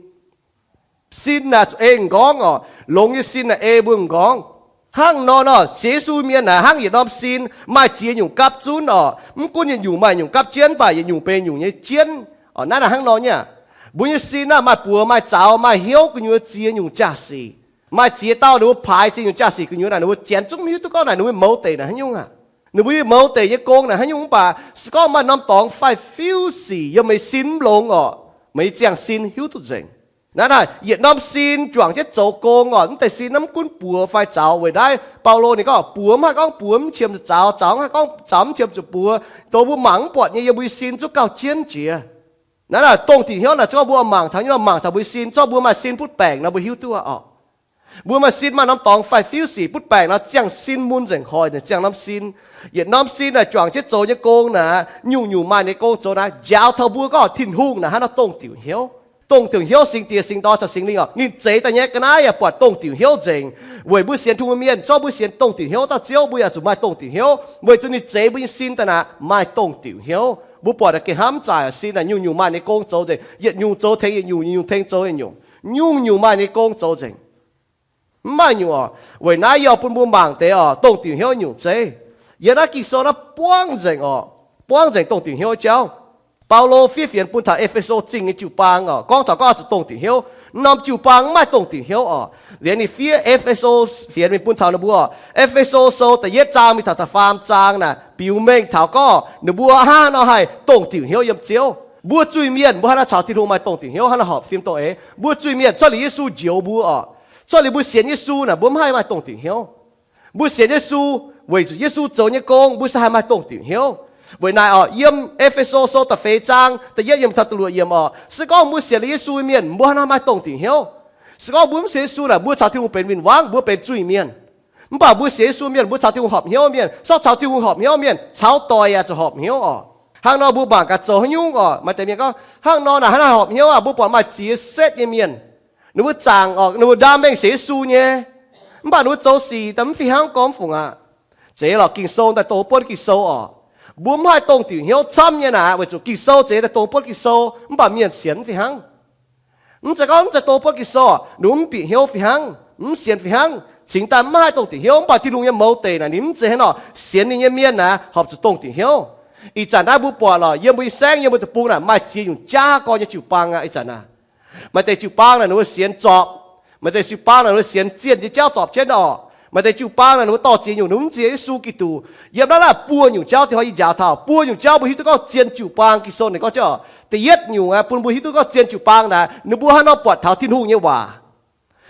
Sin naaic zuqc ei m'nqorngv orqc. Longx nyei sin naaic ei mbuo m'nqorngv. Hnangv nor nor, sienx Yesu mienh naaic hnangv yietc norm sin, maaih ziex nyungc gapv zunv orqc. Mv gunv yietc nyungc maaih nyungc gapv jienv, mv baac yietc nyungc benx nyungc nyei jienv. Orqc, naaiv naaic hnangv nor nyei aqv. Mbuo nyei sin naaic maaih buoz maaih zaux, maaih hnyouv gu'nyuoz ziex nyungc jaa-sic. Maaih ziex dauh ninh mbuo paaix ziex nyungc jaa-sic gu'nyuoz naaic, ninh mbuo janx zungv mv hiuv duqv gorngv naaic ninh mbuo mouz deic naaic haaix nyungc aqv. Ninh mbuo mouz deic nyei gong naaic haaix nyungc, mv baac se gorngv maaih norm dorngx fai fiuv sic yiem meih sin mv longx orqc, meih nyei ziangh sin hiuv duqv nzengc. Naaiv naaic yietc norm sin juangc jienv zoux gong orqc. Mv deix sin naaiv mv gunv buoz fai zaux. Weic naaiv Baulo ninh gorngv buoz mv haih gorngv buoz mv qiemx zuqc zaux, zaux mv haih gorngv zaux mv qiemx zuqc buoz. Dongh mbuo mangc mv buatc nyei yiem mbuo nyei sin zungv gauh jienv jiex. Naaiv naaic dongh diuc hnyouv naaic, se gorngv mbuo mangc taux nyei nor, mangc taux mbuo nyei sin, se gorngv mbuo maaih sin butv baengc nor, mbuo hiuv duqv orqc. Mbuo maaih sin maaih norm dorngx faix-fiuv sic butv baengc nor, ziangh sin mun nzengc, hoic nzengc ziangh norm sin. Yietc norm sin naaic juangc jienv zoux nyei gong naaic, nyungc-nyungc maaih ninh nyei gong zoux naaic, njaaux taux mbuo gorngv Tin-Hungh naaic hnangv nor dongh diuc hnyouv. Dongh diuc hnyouv, Singx Diex, Singx Dorn caux Singx Lingh oc, ninh zeix daaih nyei ga'naaiv yaac buatc dongh diuc hnyouv nzengc. Weic mbuo sienx Tin-Hungh mienh, zorqv mbuo sienx dongh diuc hnyouv dauh Ziouv, mbuo yaac zuqc maaih dongh diuc hnyouv, weic zuqc ninh zeix mbuo nyei sin daaih naaic maaih dongh diuc hnyouv. Mbuo buatc naaic gengh hnamv zaaic, sin naaic nyungc-nyungc maaih ninh nyei gong zoux nzengc, yietc nyungc zoux tengx yietc nyungc, yietc nyungc tengx zoux yietc nyungc, nyungc-nyungc maaih ninh nyei gong zoux nzengc. Mv maaih nyungc oc. Weic naaiv yie oix bun mbuo mangc deix oc, dongh diuc hnyouv nyungc zeiv. Yiem naaiv Ging-Sou naaiv buangv nzengc oc, buangv nzengc dongh diuc hnyouv jauv. Baulo fiev fienx bun taux E^fe^so Zingh nyei jiu-baang oc, gorngv taux gorngv zuqc dongh diuc hnyouv. Norm jiu-baang mv maaih dongh diuc hnyouv oc. Liuz ninh fiev E^fe^so fienx mingh bun taux ninh mbuo oc. E^fe^so Sou da'yietv zaang mingh taux da'faam zaang naaic biux mengh taux gorngv ninh mbuo hnangv haaix nor haih dongh diuc hnyouv yiem Ziouv. Mbuo zuiz-mienh mbuo hnangv haaix nor caux Tin-Hungh maaih dongh diuc hnyouv, hnangv haaix nor horpc fim dongh eix? Mbuo zuiz-mienh cuotv liuz Yesu njoux mbuo oc. Cuotv liuz mbuo sienx Yesu naaic mbuo mv haih maaih dongh diuc hnyouv. Mbuo sienx Yesu weic zuqc Yesu zoux nyei gong, mbuo se haih maaih dongh diuc hnyouv. Weic naaic oc, yiem E^fe^so Sou da'feix zaang da'yietv yiem taux da'luoqc yiemc oc, se gorngv mbuo sienx liuz Yesu mienh, mbuo hnangv haaix nor maaih dongh diuc hnyouv? Se gorngv mbuo mv sienx Yesu naaic, mbuo caux Tin-Hungh benx win-wangv, mbuo benx zuiz-mienh. Mv baac mbuo sienx Yesu mienh, mbuo caux Tin-Hungh horpc hnyouv mienh, zorqv caux Tin-Hungh horpc hnyouv mienh caux doic yaac zuqc horpc hnyouv oc. Hnangv nor mbuo mangc gaax zoux haaix nyungc oc, maaih deix mienh gorngv, hnangv nor naaic hnangv haaix horpc hnyouv aqv? Mbuo buatc maaih ziex setv nyei mienh, ninh mbuo zaangc oc, ninh mbuo ndaam mengh sienx Yesu nyei, mv baac ninh mbuo zoux sic daaih mv fih hnangv gormx fungc aqv. Zeiz lorqc, Ging-Sou daaih dongh buonv Ging-Sou oc. Mbuo mv haih dongh diuc hnyouv camv nyei naaic, weic zuqc Ging-Sou zeiz daaih dongh buonv Ging-Sou, mv baac mienh sienx mv fih hnangv. Mv zeiz gorngv mv zeiz dongh buonv Ging-Sou, ninh mv bieqc hnyouv fih hnangv, mv sienx fih hnangv, cingx daaih mv haih dongh diuc hnyouv. Mv baac Tin-Hungh nyei mouz deic naaic ninh mv zeiz hnangv nor, sienx ninh nyei mienh naaic horpc zuqc dongh diuc hnyouv. Ih zanc naaiv mbuo buatc lorqc, yiem mbuo nyei saengv, yiem mbuo deic-bung naaic maaih ziex nyungc jaav gorn nyei jiu-baang aqv. Ih zanc naaic maaih deix jiu-baang naaic ninh mbuo sienx zorpc, maaih deix jiu-baang naaic ninh mbuo sienx zienh nyei jauv zorpc jienv oc. Maaih deix jiu-baang naaic ninh mbuo dorh ziex nyungc, ninh mbuo mv ziex Yesu Giduc. Yiem naaiv naaic buo nyungc jauv, dinh hnoi yie njaaux taux buo nyungc jauv mbuo hiuv duqv gorngv zien jiu-baang. Ging-Sou ninh gorngv jienv oc, da'yietv nyungc aeqv, bun mbuo hiuv duqv gorngv zien jiu-baang naaic ninh mbuo hnangv nor buatc taux Tin-Hungh nyei waac.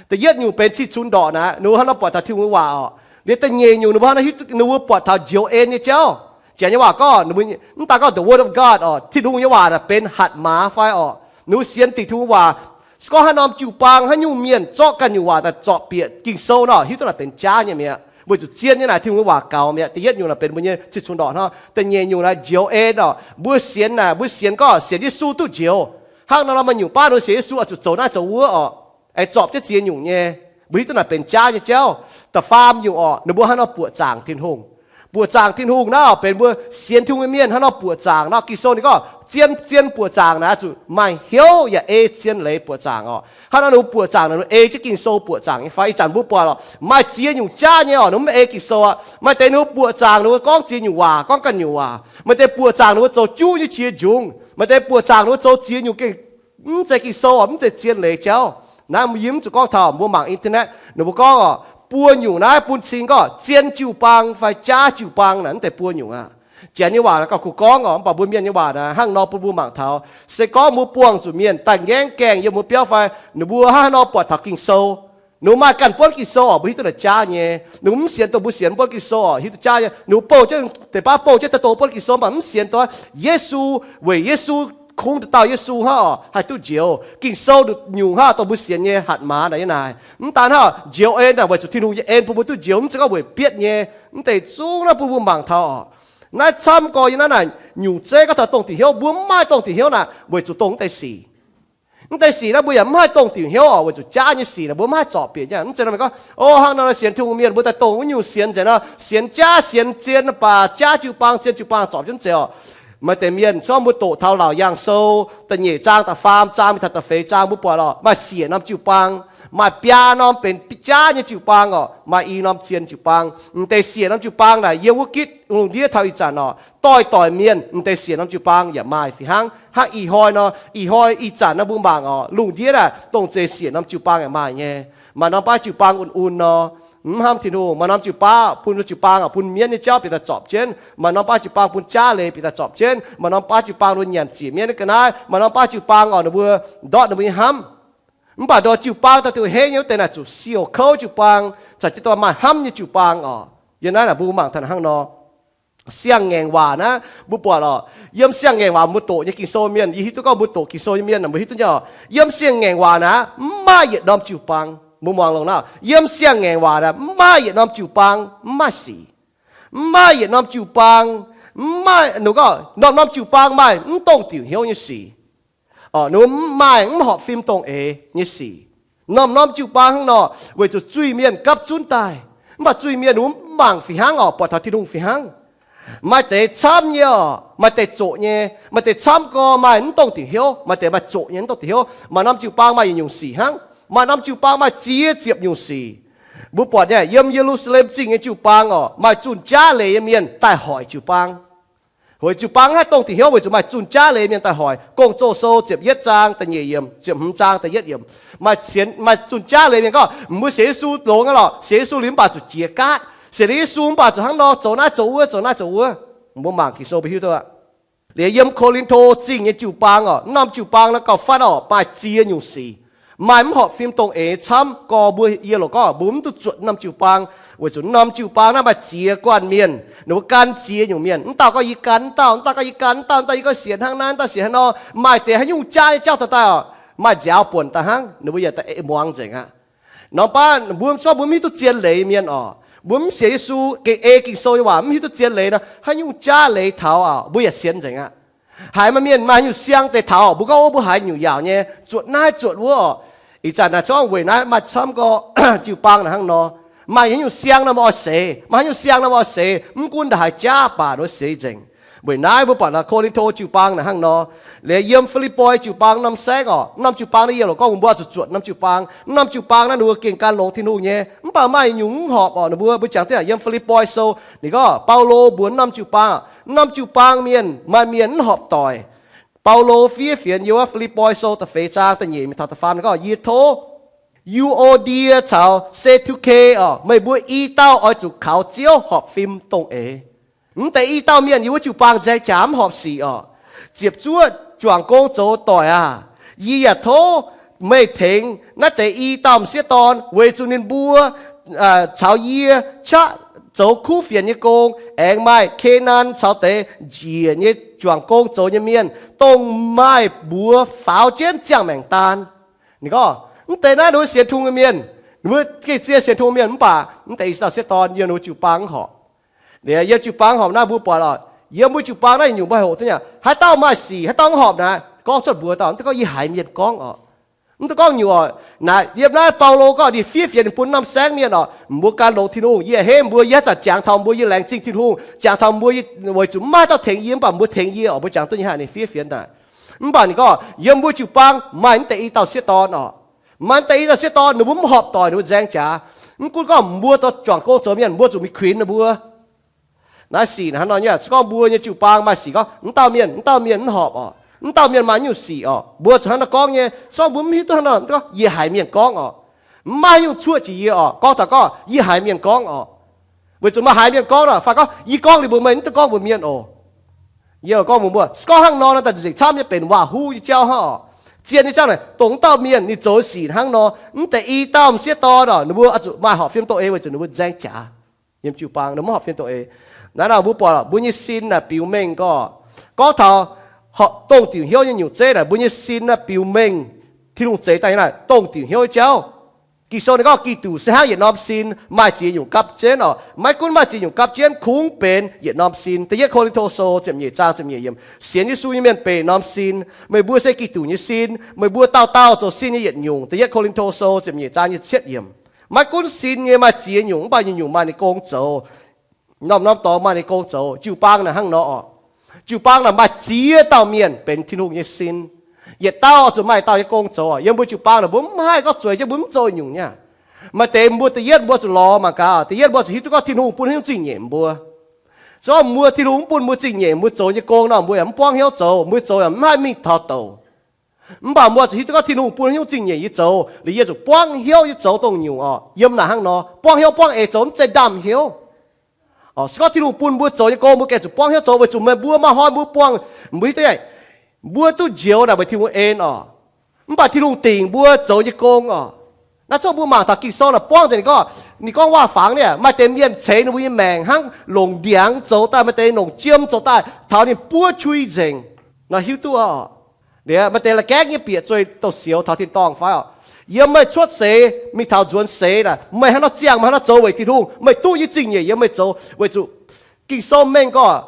Da'yietv nyungc benx cih cunx ndorqc naaic, ninh mbuo hnangv nor buatc taux Tin-Hungh nyei waac oc. Liuz da'nyeic nyungc ninh mbuo hnangv nor hiuv duqv, ninh mbuo buatc taux njoux en nyei jauv. Janx nyei waac gorngv, mv daaih gorngv the word of God oc, Tin-Hungh nyei waac naaic benx hatc maaz fai oc, ninh mbuo sienx dingc Tin-Hungh waac. Se gorngv haaix norm jiu-baang, haaix nyungc mienh zorqv ganh nyungc waac daaih zorpc bieqc Ging-Sou nor, hiuv duqv naaic benx jaav nyei mi'aqv, weic zuqc zien nyei naaic Tin-Hungh nyei waac gaux mi'aqv. Da'yietv nyungc naaic benx mbuo nyei cih cunx ndorqc hnangv. Da'nyeic nyungc naaic njoux en oc, mbuo sienx naaic, mbuo sienx gorngv sienx Yesu duqv njoux. Hnangv nor maaih nyungc baav ninh mbuo sienx Yesu oix zuqc zoux naaiv zoux wuov oc, aengx zorpc jienv ziex nyungc nyei, mbuo hiuv duqv naaic benx jaav nyei jauv. Da'faam nyungc oc, ninh mbuo hnangv nor buoqc zaangc Tin-Hungh. Buoqc zaangc Tin-Hungh naaiv oc, benx mbuo sienx Tin-Hungh nyei mienh hnangv nor buoqc zaangc nor. Ging-Sou ninh gorngv zien, zien buoqc zaangc naaic zuqc maaih hnyouv yaac ei zien leiz buoqc zaangc oc. Hnangv nor ninh mbuo buoqc zaangc naaic, ninh mbuo ei jienv Ging-Sou buoqc zaangc nyei fai? Ih zanc mbuo buatc lorqc, maaih ziex nyungc jaav nyei oc, ninh mbuo mv ei Ging-Sou aqv. Maaih deix ninh mbuo buoqc zaangc ninh mbuo gorngv ziex nyungc waac, gorngv ganh nyungc waac. Maaih deix buoqc zaangc ninh mbuo zoux juv nyei qiex njungc. Maaih deix buoqc zaangc ninh mbuo zoux ziex nyungc gengh mv zeiz Ging-Sou oc, mv zeiz zien leiz jauv. Naaiv yie mv zuqc gorngv taux, mbuo mangc internet ninh mbuo gorngv oc, buo nyungc naaiv bun cing gorngv zien jiu-baang fai jaav jiu-baang naaic, mv deix buo nyungc aqv. Janx nyei waac naaic gauh kungx gorngv oc, mv baac mbuo mienh nyei waac naaic hnangv nor bun mbuo mangc taux. Se gorngv mbuo buangh zuqc mienh daaih ngaengv gaengh yiem mbuo biauv fai, ninh mbuo hnangv nor buatc taux Ging-Sou, ninh mbuo maaih ganh buonv Ging-Sou oc, mbuo hiuv duqv naaic jaav nyei. Ninh mbuo mv sienx dongh mbuo sienx buonv Ging-Sou oc, hiuv duqv jaav nyei. Ninh mbuo bouh jienv, deix baav bouh jienv daaih dongh buonv Ging-Sou, mv baac mv sienx dongh Yesu, weic Yesu, kungx da'dauh Yesu hnangv oc haih duqv njoux. Ging-Sou nyungc hnangv dongh mbuo sienx nyei hatc maaz naaic nyei naaic. Mv daan hnangv njoux en naaic, weic zuqc Tin-Hungh nyei en bun mbuo duqv njoux, mv zeiz gorngv weic bietv nyei. Mv deix zungv naaiv bun mbuo mangc taux oc. Naaiv camv gorx yiem naaiv naaic nyungc zeiv gorngv taux dongh diuc hnyouv. Mbuo mv maaih dongh diuc hnyouv naaic weic zuqc dongh mv deix sic. Mv deix sic naaiv mbuo yaac mv haih dongh diuc hnyouv oc, weic zuqc jaav nyei sic naaic mbuo mv haih zorpc bieqc nyei. Mv zeiz nor meih gorngv, o, hnangv nor sienx Tin-Hungh mienh mbuo daaih dongh wuov nyungc sienx nzengc nor, sienx jaav sienx zien baac jaav jiu-baang zien jiu-baang zorpc jienv mv zeiz oc. Maaih deix mienh, se gorngv mbuo doqc taux Laauc Yaangh Sou da'nyeic zaang, da'faam zaang mingh taux da'feix zaang, mbuo buatc lorqc, maaih siec norm jiu-baang, maaih biaa norm benx jaav nyei jiu-baang oc, maaih i norm zien jiu-baang. Mv deix siec norm jiu-baang naaic yiem wuov gitv lungh ndiev taux ih zanc oc, doix-doix mienh mv deix siec norm jiu-baang yaac maaih fih hnangv. Hnangv ih hnoi nor, ih hnoi ih zanc nor mbuo mangc oc, lungh ndiev naaic dongh zeiz siec norm jiu-baang yaac maaih nyei. Maaih norm baav jiu-baang un-un nor, mv hnamv Tin-Hungh. Maaih norm jiu-baang bun jiu-baang oc, bun mienv nyei jauv bieqc daaih zorpc jienv. Maaih norm baav jiu-baang bun jaav leiz bieqc daaih zorpc jienv. Maaih norm baav jiu-baang bun nyanc ziec mienv nyei ga'naaiv. Maaih norm baav jiu-baang oc, ninh mbuo ndortv ninh mbuo nyei hnamv. Mv baac ndortv jiu-baang daaih duqv henv nyei wuov deix naaic zuqc siouc kouv jiu-baang, caux jienv dongh maaih hnamv nyei jiu-baang oc. Yiem naaiv naaic mbuo mangc taux hnangv nor. Siang-ngaengc waac naaiv mbuo buatc lorqc, yiem siang-ngaengc waac mbuo doqc nyei Ging-Sou mienh, yie hiuv duqv gorngv mbuo doqc Ging-Sou nyei mienh mbuo hiuv duqv nyei oc. Yiem siang-ngaengc waac naaiv mv maaih yietc norm jiu-baang. Mbuo muangx longx nor, yiem siang-ngaengc waac mv maaih yietc norm jiu-baang mv maaih sic. Mv maaih yietc norm jiu-baang, mv maaih, ninh gorngv norm-norm jiu-baang maaih mv dongh diuc hnyouv nyei sic. Ninh mbuo maaih mv horpc fim dongh eix nyei sic. Norm-norm jiu-baang hnangv nor, weic zuqc zuiz-mienh gapv zunv daaih. Mv baac zuiz-mienh ninh mbuo mv mangc fih hnangv oc, buatc taux Tin-Hungh fih hnangv. Maaih deix camv nyei oc, maaih deix zoqc nyei, maaih deix camv gorx maaih mv dongh diuc hnyouv, maaih deix maaih zoqc nyei mv dongh diuc hnyouv. Maaih norm jiu-baang maaih yietc nyungc sic hnangv, maaih norm jiu-baang maaih ziex ziepc nyungc sic. Mbuo buatc nyei, yiem Ye^lu^saa^lem Zingh nyei jiu-baang oc, maaih zunh jaav leiz nyei mienh daaih hoic jiu-baang. Hoic jiu-baang haih dongh diuc hnyouv weic zuqc maaih zunh jaav leiz mienh daaih hoic. Gong-Zoh Sou ziepc yietv zaang da'nyeic yiemc, ziepc hmz zaang da'yietv yiemc. Maaih zunh jaav leiz mienh gorngv, mbuo sienx Yesu longx aqv lorqc, sienx Yesu liuz mv baac zuqc jiex gaatv. Sienx liuz Yesu mv baac zuqc hnangv nor zoux naaiv zoux wuov, zoux naaiv zoux wuov. Mbuo mangc Ging-Sou mbuo hiuv duqv aqv. Liuz yiem Ko^lin^to Zingh nyei jiu-baang oc, norm jiu-baang naaiv gauh fatv oc, maaih ziex nyungc sic. Maaih mv horpc fim dongh eix camv gorx mbuo, yie loc gorngv mbuo mv duqv zuotc norm jiu-baang, weic zuqc norm jiu-baang naaiv maaih ziex guanh mienh, ninh mbuo gan ziex nyungc mienh. Mv dauh gorngv yie gan mv dauh, mv dauh gorngv yie gan mv dauh, mv dauh yie gorngv sienx hnangv naaiv, mv dauh sienx hnangv nor. Maaih deix haaix nyungc jaav nyei jauv taux daaih oc, maaih nziaaux buonc daaih hnangv, ninh mbuo yaac da'eix muangx nzengc aqv. Norm baav mbuo, mv, mbuo mv hiuv duqv zien leiz mienh oc, mbuo mv sienx Yesu, gengh ei Ging-Sou nyei waac mv hiuv duqv zien leiz nor, haaix nyungc jaav leiz taux oc, mbuo yaac sienx nzengc aqv. Haiz maaih mienh maaih haaix nyungc siang deix taux oc, mbuo gorngv, o, mbuo haiz nyungc yaauc nyei, zuotc naaiv zuotc wuov oc. Ih zanc naaic corngv weic naaiv maaih camv gorx jiu-baang naaic hnangv nor. Maaih haaix nyungc siang nor mbuo oix seix, maaih haaix nyungc siang nor mbuo oix seix, mv gunv ndaaih haaix jaav baac nor seix nzengc. Weic naaiv mbuo buatc naaic Ko^lin^to jiu-baang naaic hnangv nor. Liuz yiem Fi^lipv^poi jiu-baang norm saengv oc, norm jiu-baang naaiv yie loc gorngv mbuo zuqc zuotc norm jiu-baang. Norm jiu-baang naaiv ninh mbuo gengh gan longx Tin-Hungh nyei, mv baac maaih nyungc mv horpc oc. Ninh mbuo, mbuo jangx diqv yiem Fi^lipv^poi Sou, ninh gorngv Baulo mbuox norm jiu-baang, norm jiu-baang mienh maaih mienh mv horpc doic. Baulo fiev fienx yiem wuov Fi^lipv^poi Sou da'feix zaang da'nyeic mingh taux da'faam gorngv, yie tov Yu^o^ndie caux Se^tu^ke oc, meih mbuo i dauh oix zuqc kaux Ziouv horpc fim dongh eix. Mv deix i dauh mienh yiem wuov jiu-baang nzaeng jaax mv horpc sic oc. Ziepc zuoqv juangc gong zoux doic aah! Yie yaac tov meih tengx naaiv deix i dauh m'sieqv dorn, weic zuqc ninh mbuo caux yie qaqv zoux kuv fienx nyei gong, aengx maaih Kenan caux deix njiec nyei juangc gong zoux nyei mienh, dongh maaih mbuox faaux jienv ziangh maengc daan. Ninh gorngv, mv deix naaiv ninh mbuo sienx Tin-Hungh nyei mienh, ninh mbuo gengh zien sienx Tin-Hungh mienh, mv baac mv deix i dauh m'sieqv dorn yiem ninh mbuo jiu-baang mv horpc. Liuz yiem jiu-baang horpc naaiv mbuo buatc oc, yiem mbuo jiu-baang naaiv nyungc mbuo haih hoqc duqv nyei. Haaix dauh maaih sic, haaix dauh mv horpc naaic, gorngv cuotv mbuox dauh, mv dungx gorngv yie haiz mienh gorngv oc. Mv dungx gorngv nyungc oc. Naaic yiem naaiv Baulo gorngv ninh fiev fienx ninh bun norm saengv mienh oc, mbuo gan longx Tin-Hungh. Yie a'hneiv mbuo, yie haaix zanc jangx taux mbuo, yie laengz zingh Tin-Hungh, jangx taux mbuo, weic zuqc mv maaih dauh tengx yie, mv baac mbuo tengx yie oc. Mbuo jangx duqv nyei haic ninh fiev fienx naaic. Mv baac ninh gorngv yiem mbuo jiu-baang maaih mv deix i dauh m'sieqv dorn oc. Maaih mv deix i dauh m'sieqv dorn, ninh mbuo mv horpc doic, ninh mbuo nzaeng jaax. Mv gunv gorngv mbuo dorh juangc gong zoux mienh, mbuo zuqc mingh kuinx ninh mbuo. Naaiv sic hnangv nor nyei, se gorngv mbuo nyei jiu-baang maaih sic gorngv mv dauh mienh, mv dauh mienh mv horpc oc, mv dauh mienh maaih nyungc sic oc, mbuo zuqc hnangv nor gorngv nyei. Se gorngv mbuo mv hiuv duqv hnangv nor, gorngv yie haiz mienh gorngv oc, mv maaih nyungc cuoqv jiex yie oc, gorngv taux gorngv yih haiz mienh gorngv oc. Weic zuqc maaih haiz mienh gorngv nor, fai gorngv yie gorngv liuz mbuox meih, mv dungx gorngv mbuox mienh oc. Yie gorngv mbuox mbuo, se gorngv hnangv nor, naaiv daaih nzengc camv nyei benx waac-huv nyei jauv hnangv oc. Zien nyei jauv naaic, dongh mv dauh mienh ninh zoux sic hnangv nor, mv deix i dauh m'sieqv dorn oc, ninh mbuo oix zuqc maaih horpc fim dongh eix weic zuqc ninh mbuo nzaeng jaax. Yiem jiu-baang ninh mbuo mv horpc fim dongh eix. Naaiv nor mbuo buatc mbuo nyei sin naaic biux mengh gorngv, gorngv taux dongh diuc hnyouv nyei nyungc zeiv naaic, mbuo nyei sin naaiv biux mengh Tin-Hungh zeix daaih nyei naaic dongh diuc hnyouv nyei jauv. Ging-Sou ninh gorngv Giduc se hnangv yietc norm sin, maaih ziex nyungc gapv jienv oc. Maiv gunv maaih ziex nyungc gapv jienv, kungx benx yietc norm sin. Da'yietv Ko^lin^to Sou ziepc nyeic zaang ziepc nyeic yiemc, sienx Yesu nyei mienh benx norm sin. Meih mbuo se Giduc nyei sin. Meih mbuo dauh dauh zoux sin nyei yietc nyungc. Da'yietv Ko^lin^to Sou ziepc nyeic zaang nyic ziepc cietv yiemc. Maiv gunv sin nyei maaih ziex nyungc, mv baac nyungc-nyungc maaih ninh gong zoux. Norm-norm dorngx maaih ninh gong zoux. Jiu-baang naaic hnangv nor oc. Jiu-baang naaic maaih ziex dauh mienh benx Tin-Hungh nyei sin. Yietc dauh zuqc maaih dauh nyei gong zoux. Yiem mbuo jiu-baang naaic mbuo mv haih gorngv zueiz jienv mbuo mv zoux nyungc nyei. Maaih deix mbuo da'yietv mbuo zuqc lorz mangc gaax, da'yietv mbuo zuqc hiuv duqv gorngv Tin-Hungh bun haaix nyungc zingh nyeic mbuo. Se gorngv mbuo Tin-Hungh mv bun mbuo zingh nyeic, mbuo zoux nyei gong nor mbuo yaac mv buangv hnyouv zoux, mbuo zoux yaac mv haih mingh taux douc. Mv baac mbuo zuqc hiuv duqv gorngv Tin-Hungh bun haaix nyungc zingh nyeic yie zoux, liuz yie zuqc buangv hnyouv yie zoux dongh nyungc oc. Yiem naaic hnangv nor, buangv hnyouv buangv eix zoux mv zeiz ndaamv-hnyouv. Se gorngv Tin-Hungh bun mbuo zoux nyei gong, mbuo gengh zuqc buangv hnyouv zoux weic zuqc meih mbuo maaih hnoi mbuo buangh, mbuo hiuv duqv, mbuo duqv njoux naaic weic Tin-Hungh en oc. Mv baac Tin-Hungh dingc mbuo zoux nyei gong oc. Naaiv zungv mbuo mangc taux Ging-Sou naaic buangv nzengc ninh gorngv, ninh gorngv waac-fangx niaa, maaih deix mienh ceix ninh mbuo nyei maengc hnangv longc ndiangx zoux daaih, maaih deix longc jiem zoux daaih, taux ninh buov qui nzengc. Nor hiuv duqv oc. Diex maaih deix la'gaengv nyei bieqc zueih douz-sioux taux tin-dorngh fai oc? Yiem meih cuotv seix mingh taux nzuonx seix naaic, meih hnangv nor ziangh, meih hnangv nor zoux weic Tin-Hungh, meih duqv nyei zingh nyeic yiem meih zoux weic zuqc Ging-Sou mengh gorngv,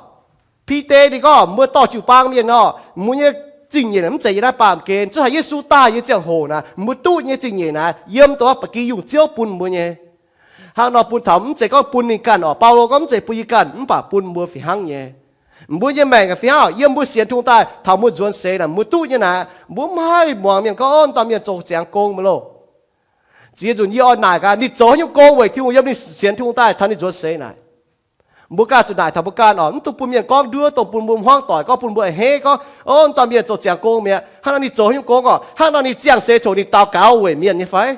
Bide ninh gorngv mbuo dorh jiu-baang mienh nor, mbuo nyei zingh nyeic naaic mv zeiz yiem naaiv baamh gen. Zuov haiz Yesu daaih nyei ziangh hoc naaic, mbuo duqv nyei zingh nyeic naaic yiem dongh ba'gi yungh Ziouv bun mbuo nyei. Hnangv nor bun taux mv zeiz gorngv bun ninh ganh oc. Baulo gorngv mv zeiz bun yie ganh, mv baac bun mbuo fih hnangv nyei. Mbuo nyei maengc fih hnangv oc. Yiem mbuo sienx Tin-Hungh daaih taux mbuo nzuonx seix naaic, mbuo duqv nyei naaic, mbuo mv haih muangx mienh gorngv, Ov, dauh mienh zoux ziangx gong mv loh. Ziex nzunc yie oix naaic gaax ninh zoux haaix nyungc gong weic Tin-Hungh yiem ninh sienx Tin-Hungh daaih taux ninh nzuonx seix naaic. Mbuo ganh zuqc naaic taux mbuo ganh oc. Mv dungx bun mienh gorngv nduov dongh bun mbuo hmuangv doic, gorngv bun mbuo a'hneiv gorngv, Ov, dauh mienh zoux ziangx gong mi'aqv. Hnangv nor ninh zoux haaix nyungc gong oc? Hnangv nor ninh ziangh seix coc ninh daux gaux weic mienh nyei fai?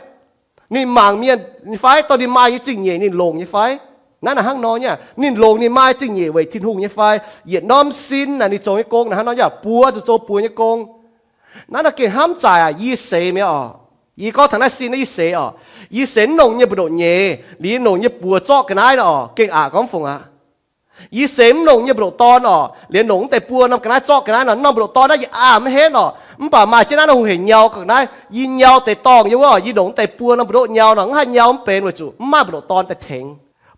Ninh mangc mienh nyei fai? Dongh ninh maaih nyei zingh nyeic ninh longc nyei fai? Naaiv naaic hnangv nor nyei. Ninh longc ninh maaih zingh nyeic weic Tin-Hungh nyei fai? Yietc norm sin naaic ninh zoux nyei gong naaic hnangv nor nyei, buoz zuqc zoux buoz nyei gong. Naaiv nor gengh hnamv zaaic aac, yie seix mi'aqv oc. Yie gorngv taux naaiv sin naaiv yie seix oc. Yie seix mv longc nyei mbu'ndongx nyeiz, liuz yie longc nyei buoz zorqv ga'naaiv nor oc, gengh aqc gorngv fungc aqv. Yie seix mv longc nyei mbu'ndongx dorn oc, liuz longc mv deix buo norm ga'naaiv zorqv ga'naaiv nor, norm mbu'ndongx dorn naaiv yie aah mv henv oc. Mv baac maaih jienv naaiv norm hungh heic nyau ga'naaiv, yie nyau deix dorngh nyei wuov, yie longc mv deix buo norm mbu'ndongx nyau nor, mv haih nyau mv benx weic zuqc mv maaih mbu'ndongx dorn daaih tengx.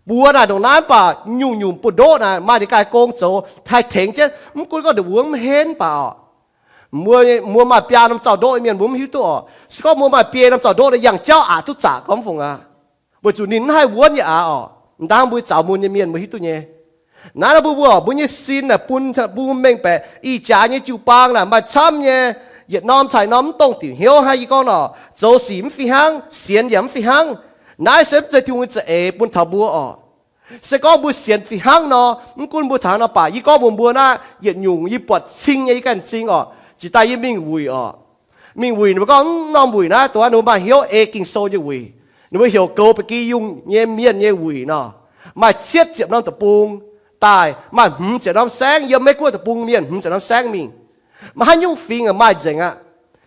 Buoz naaic ndongc naaiv mv baac nyungc-nyungc buoz-ndoqv naaic maaih ninh ganh gong zoux haih tengx jienv, mv gunv gorngv ndongc wuov mv henv baac oc. Mbuo, mbuo maaih biaa norm zaux-ndoqv mienh mbuo mv hiuv duqv oc. Se gorngv mbuo maaih biei norm zaux-ndoqv naaiv yangh jauv aqc duqv zaqc gorngv fungc aqv. Weic zuqc ninh mv haih wuonv yie aqv oc. M'dangv mbuo zaux mun nyei mienh mbuo hiuv duqv nyei. Naaiv nor mbuo, mbuo, mbuo nyei sin naaic bun mbuo mengh baeqc ih jaax nyei jiu-baang naaic maaih camv nyei, yietc norm caux norm mv dongh diuc hnyouv hnangv yie gorngv nor, zoux sic mv fih hnangv, sienx yaac mv fih hnangv. Naaiv se mv zeiz Tin-Hungh nyei za'eix bun taux mbuo oc. Se gorngv mbuo sienx fih hnangv nor, mv gunv mbuo taux haaix nor baac, yie gorngv mbuox mbuo naaiv, yietc nyungc yie buatc cing nyei yie ganh m'zing oc. Jiex daaih yie mingh wuic oc. Mingh wuic ninh mbuo gorngv mv norm wuic naaiv dongh wuov ninh mbuo maaih hnyouv ei Ging-Sou nyei wuic. Ninh mbuo heuc goux ba'gi yungh nyei mienh nyei wuic nor, maaih cietv ziepc norm deic-bung daaih, maaih hmz ziepc norm saengv, yiem Meiv-Guoqv deic-bung mienh hmz ziepc norm saengv mingh. Maaih haaix nyungc fingx maaih nzengc aqv.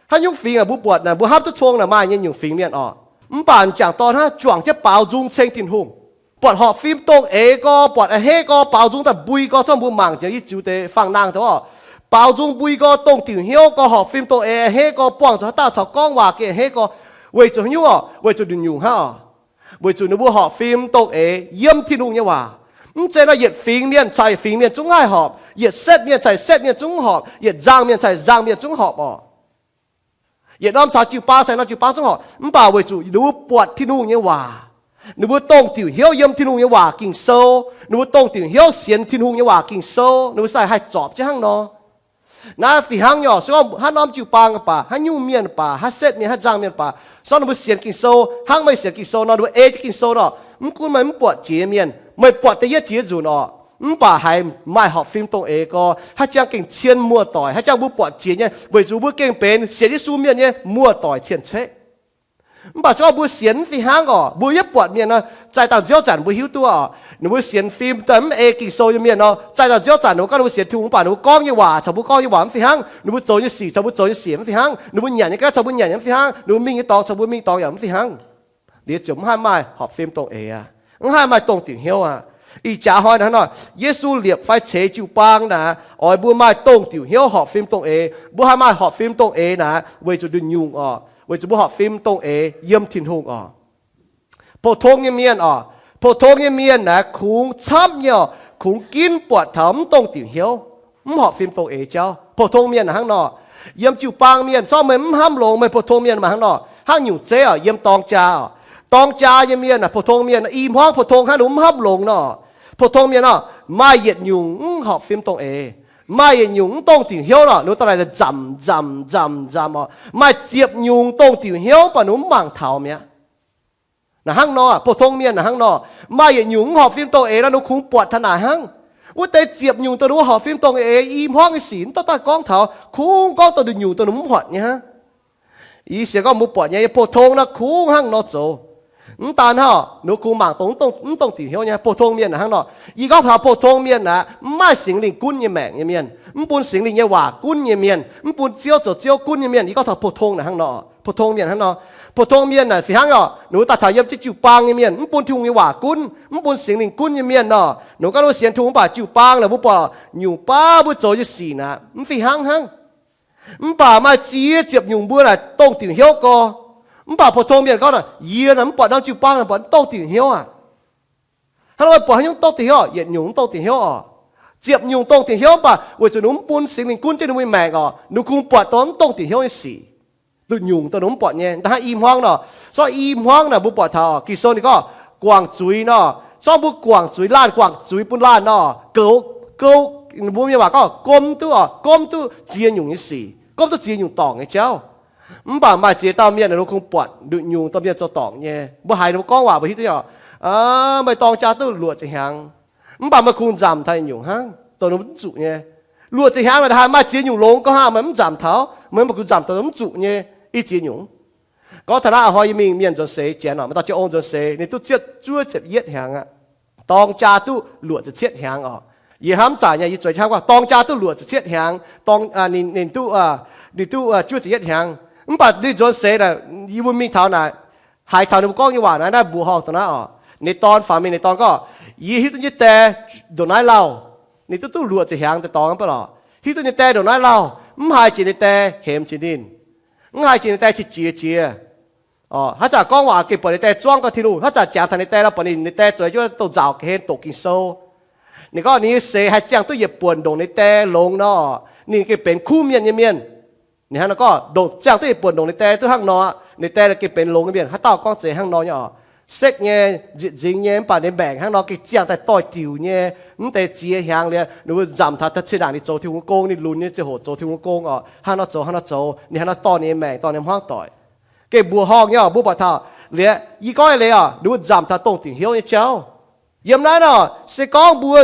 Haaix nyungc fingx mbuo buatc naaic, mbuo hnamv duqv cong naaic maaih nyei nyungc fingx mienh oc. Mv baac m'jangc dorn hnangv, juangc jienv baaux nzung ceng Tin-Hungh. Buatc horpc fim dongh eix gorx, buatc a'hneiv gorx, baaux nzung daaih mbui gorx, zorqv mbuo mangc jiex yie ziux deix fangx-nangh deix oc. Baaux nzung mbui gorx, dongh diuc hnyouv gorx, horpc fim dongh eix a'hneiv gorx, buangh zuqc haaix dauh caux gorngv waac gengh a'hneiv gorx. Weic zuqc haaix nyungc oc? Weic zuqc nyungc-nyungc hnangv oc. Weic zuqc ninh mbuo horpc fim dongh eix yiem Tin-Hungh nyei waac. Mv zeiz nor yietc fingx mienh caux yietc fingx mienh zungv haih horpc, yietc setv mienh caux yietc setv mienh zungv horpc, yietc nzangc mienh caux yietc nzangc mienh zungv horpc oc. Yietc norm caux jiu-baang caux norm jiu-baang zungv horpc, mv baac weic zuqc ninh mbuo buatc Tin-Hungh nyei waac. Ninh mbuo dongh diuc hnyouv yiem Tin-Hungh nyei waac Ging-Sou. Ninh mbuo dongh diuc hnyouv sienx Tin-Hungh nyei waac Ging-Sou. Ninh mbuo sai haih zorpc jienv hnangv nor. Naaiv fih hnangv nyei oc. Se gorngv haaix norm jiu-baang baac, haaix nyungc mienh baac, haaix setv mienh, haaix nzangc mienh baac, se gorngv ninh mbuo sienx Ging-Sou hnangv meih sienx Ging-Sou nor, ninh mbuo ei jienv Ging-Sou nor, mv gunv meih mv buatc jiex nyei mienh, meih buatc deix yietv jiex nzunc oc, mv baac haiz maaih horpc fim dongh eix gorx, haaix jangx gengh cien muoz-doic, haaix jangx mbuo buatc jiex nyei, weic zuqc mbuo gengh benx sienx Yesu mienh nyei muoz-doic cien-ceqv. Mv baac se gorngv mbuo sienx mv fih hnangv oc, mbuo yietv buatc mienh nor, zaih dangh nziouv zanc mbuo hiuv duqv oc, ninh mbuo sienx fim daaih mv ei Ging-Sou nyei mienh nor, zaih dangh nziouv zanc ninh mbuo gorngv ninh mbuo sienx Tin-Hungh, mv baac ninh mbuo gorngv nyei waac caux mbuo gorngv nyei waac mv fih hnangv. Ninh mbuo zoux nyei sic caux mbuo zoux nyei sic mv fih hnangv. Ninh mbuo nyanc nyei ga'naaiv caux mbuo nyanc nyei mv fih hnangv. Ninh mbuo mingh nyei dorngx caux mbuo mingh dorngx yaac mv fih hnangv. Liuz ziouc mv haih maaih horpc fim dongh eix aqv. Mv haih maaih dongh diuc hnyouv aqv. Ih jaax hnoi hnangv nor, Yesu liepc fai ceix jiu-baang naaic, oix mbuo maaih dongh diuc hnyouv horpc fim dongh eix. Mbuo haih maaih horpc fim dongh eix naaic, weic zuqc nduqc nyungc oc, weic zuqc mbuo horpc fim dongh eix yiem Tin-Hungh oc. Pou-tong nyei mienh oc, pou-tong nyei mienh naaic kungx camv nyei oc, kungx ginv buatc taux mv dongh diuc hnyouv, mv horpc fim dongh eix jauv. Pou-tong mienh hnangv nor, yiem jiu-baang mienh, zorqv meih mv hnamv longx, meih pou-tong mienh maaih hnangv nor, hnangv nyungc zeiv oc, yiem dorng jaa oc. Dorng jaa nyei mienh naaic, pou-tong mienh i hmuangv pou-tong hnangv, ninh mv hnamv longx nor. Pou-tong mienh oc, maaih yietc nyungc mv horpc fim dongh eix, maaih yietc nyungc mv dongh diuc hnyouv nor, ninh daaih nzamc nzamc nzamc nzamc oc. Maaih ziepc nyungc dongh diuc hnyouv baac ninh mv mangc taux mi'aqv. Naaic hnangv nor, pou-tong mienh naaic hnangv nor, maaih yietc nyungc mv horpc fim dongh eix nor, ninh kungx buatc taux naaic hnangv. Wuov deix ziepc nyungc dongh ninh mbuo horpc fim dongh eix i hmuangv nyei sic mv dauh daaih gorngv taux, kungx gorngv dongh nduqc nyungc dongh ninh mv buatc nyei hnangv. Yie sienx gorngv mbuo buatc nyei, yie pou-tong nor kungx hnangv nor zoux. Mv daan hnangv, ninh kungx mangc dongh mv dongh diuc hnyouv nyei. Pou-tong mienh naaic hnangv nor, yie gorngv taux pou-tong mienh naaic, mv maaih Singx Lingh gunv nyei maengc nyei mienh, mv bun Singx Lingh nyei waac gunv nyei mienh, mv bun Ziouv zoux Ziouv gunv nyei mienh, yie gorngv taux pou-tong naaic hnangv nor. Pou-tong mienh hnangv nor, pou-tong mienh naaic fih hnangv oc, ninh mbuo daaih taux yiem jiu-baang nyei mienh, mv bun Tin-Hungh nyei waac gunv, mv bun Singx Lingh gunv nyei mienh nor, ninh mbuo gorngv ninh mbuo sienx Tin-Hungh mv baac jiu-baang naaic mbuo buatc nyungc baav mbuo zoux nyei sic naaic mv fih hnangv hnangv. Mv baac maaih ziex ziepc nyungc mbuo naaic dongh diuc hnyouv gorx. Mv baac pou-tong mienh gorngv, yie naaic mv buatc norm jiu-baang naaic buatc mv dongh diuc hnyouv aqv. Hnangv nor meih buatc haaix nyungc dongh diuc hnyouv? Yietc nyungc mv dongh diuc hnyouv oc. Ziepc nyungc dongh diuc hnyouv, mv baac weic zuqc ninh mv bun Singx Lingh gunv jienv ninh mbuo nyei maengc oc, ninh kungx buatc dongh mv dongh diuc hnyouv nyei sic. Nduqc nyungc dongh ninh mv buatc nyei, dah hnangv i hmuangv nor, zorqv i hmuangv naaic mbuo buatc taux Ging-Sou ninh gorngv guangc zuiz nor, zorqv mbuo guangc zuiz, laanh guangc zuiz bun laanh nor, goux, goux, mbuo mienh waac gorngv gomv duqv oc, gomv duqv ziex nyungc nyei sic, gomv duqv ziex nyungc dorngc nyei jauv. Mv baac maaih ziex dauh mienh ninh kungx buatc nduqc nyungc dorh mienh zoux dorngc nyei. Mbuo haiz ninh mbuo gorngv waac mbuo hiuv duqv oc, meih dorng jaa duqv luoqc ziepc hnyangx, mv baac meih kungx nzamc taux nyungc hnangv dongh ninh mv zuqc nyei. Luoqc ziepc hnyangx naaic haiz maaih ziex nyungc longx, gorngv hnangv meih mv nzamc taux, meih mv baac kungx nzamc taux mv zuqc nyei i ziex nyungc. Gorngv taux naaiv a'hnoi yie mingh mienh nzuonx seix janx oc, maaih dauh jienv ong nzuonx seix, ninh duqv ziepc zuoqv ziepc yietv hnyangx aqv. Dorng jaa duqv luoqc ziepc cietv hnyangx oc. Yie hnamv zaqc nyei, yie zueiz hnangv gorngv dorng jaa duqv luoqc ziepc cietv hnyangx, dorng, ninh, ninh duqv, ninh duqv zuoqv ziepc yietv hnyangx. Mv baac ninh nzuonx seix naaic, yie mbuo mingh taux naaic, haiz taux ninh mbuo gorngv nyei waac naaiv, naaiv mbuoqc horngh dongh naaiv oc. Ninh dorn faaux mingh ninh dorn gorngv, yie hiuv duqv nyei die ndongc naaiv lauh. Ninh duqv duqv luoqc ziepc hnyangx deix dorngx mv baac lorqc, hiuv duqv nyei die ndongc naaiv lauh, mv haih jiex nyei die hemx jiex ninh, mv haih jiex nyei die qiex jiez jiex. Haaix zanc gorngv waac gengh buatc nyei die zuangv gorngv Tin-Hungh, haaix zanc jangx taux nyei die nor, buatc ninh nyei die zoux jienv dongh nzauc ga'hlen doqc Ging-Sou. Ninh gorngv ninh nyei seix haih ziangh duqv yietc buonc ndongc nyei die longx nor, ninh gengh benx kuv mienh nyei mienh. Ninh hnangv nor gorngv, ndongc ziangh duqv yietc buonc ndongc nyei die duqv hnangv nor, nyei die gengh benx longx nyei mienh. Haaix dauh gorngv zeiz hnangv nor nyei oc. Sekv nyei, nzitc nzingx nyei, mv baac ninh maengc hnangv nor gengh ziangh daaih doix-diuc nyei. Mv deix ziex hnyangx liuz, ninh mbuo nzamc taux cin-ndaangc ninh zoux Tin-Hungh nyei gong, ninh lunx nyei ziangh hoc zoux Tin-Hungh nyei gong oc, hnangv nor zoux, hnangv nor zoux, ninh hnangv nor dorh ninh nyei maengc, dorh ninh hmuangv doic. Gengh mbuoqc horngh nyei oc, mbuo buatc taux liuz, yie gorngv nyei leiz oc, ninh mbuo nzamc taux dongh diuc hnyouv nyei jauv. Yiem naaiv nor, se gorngv mbuo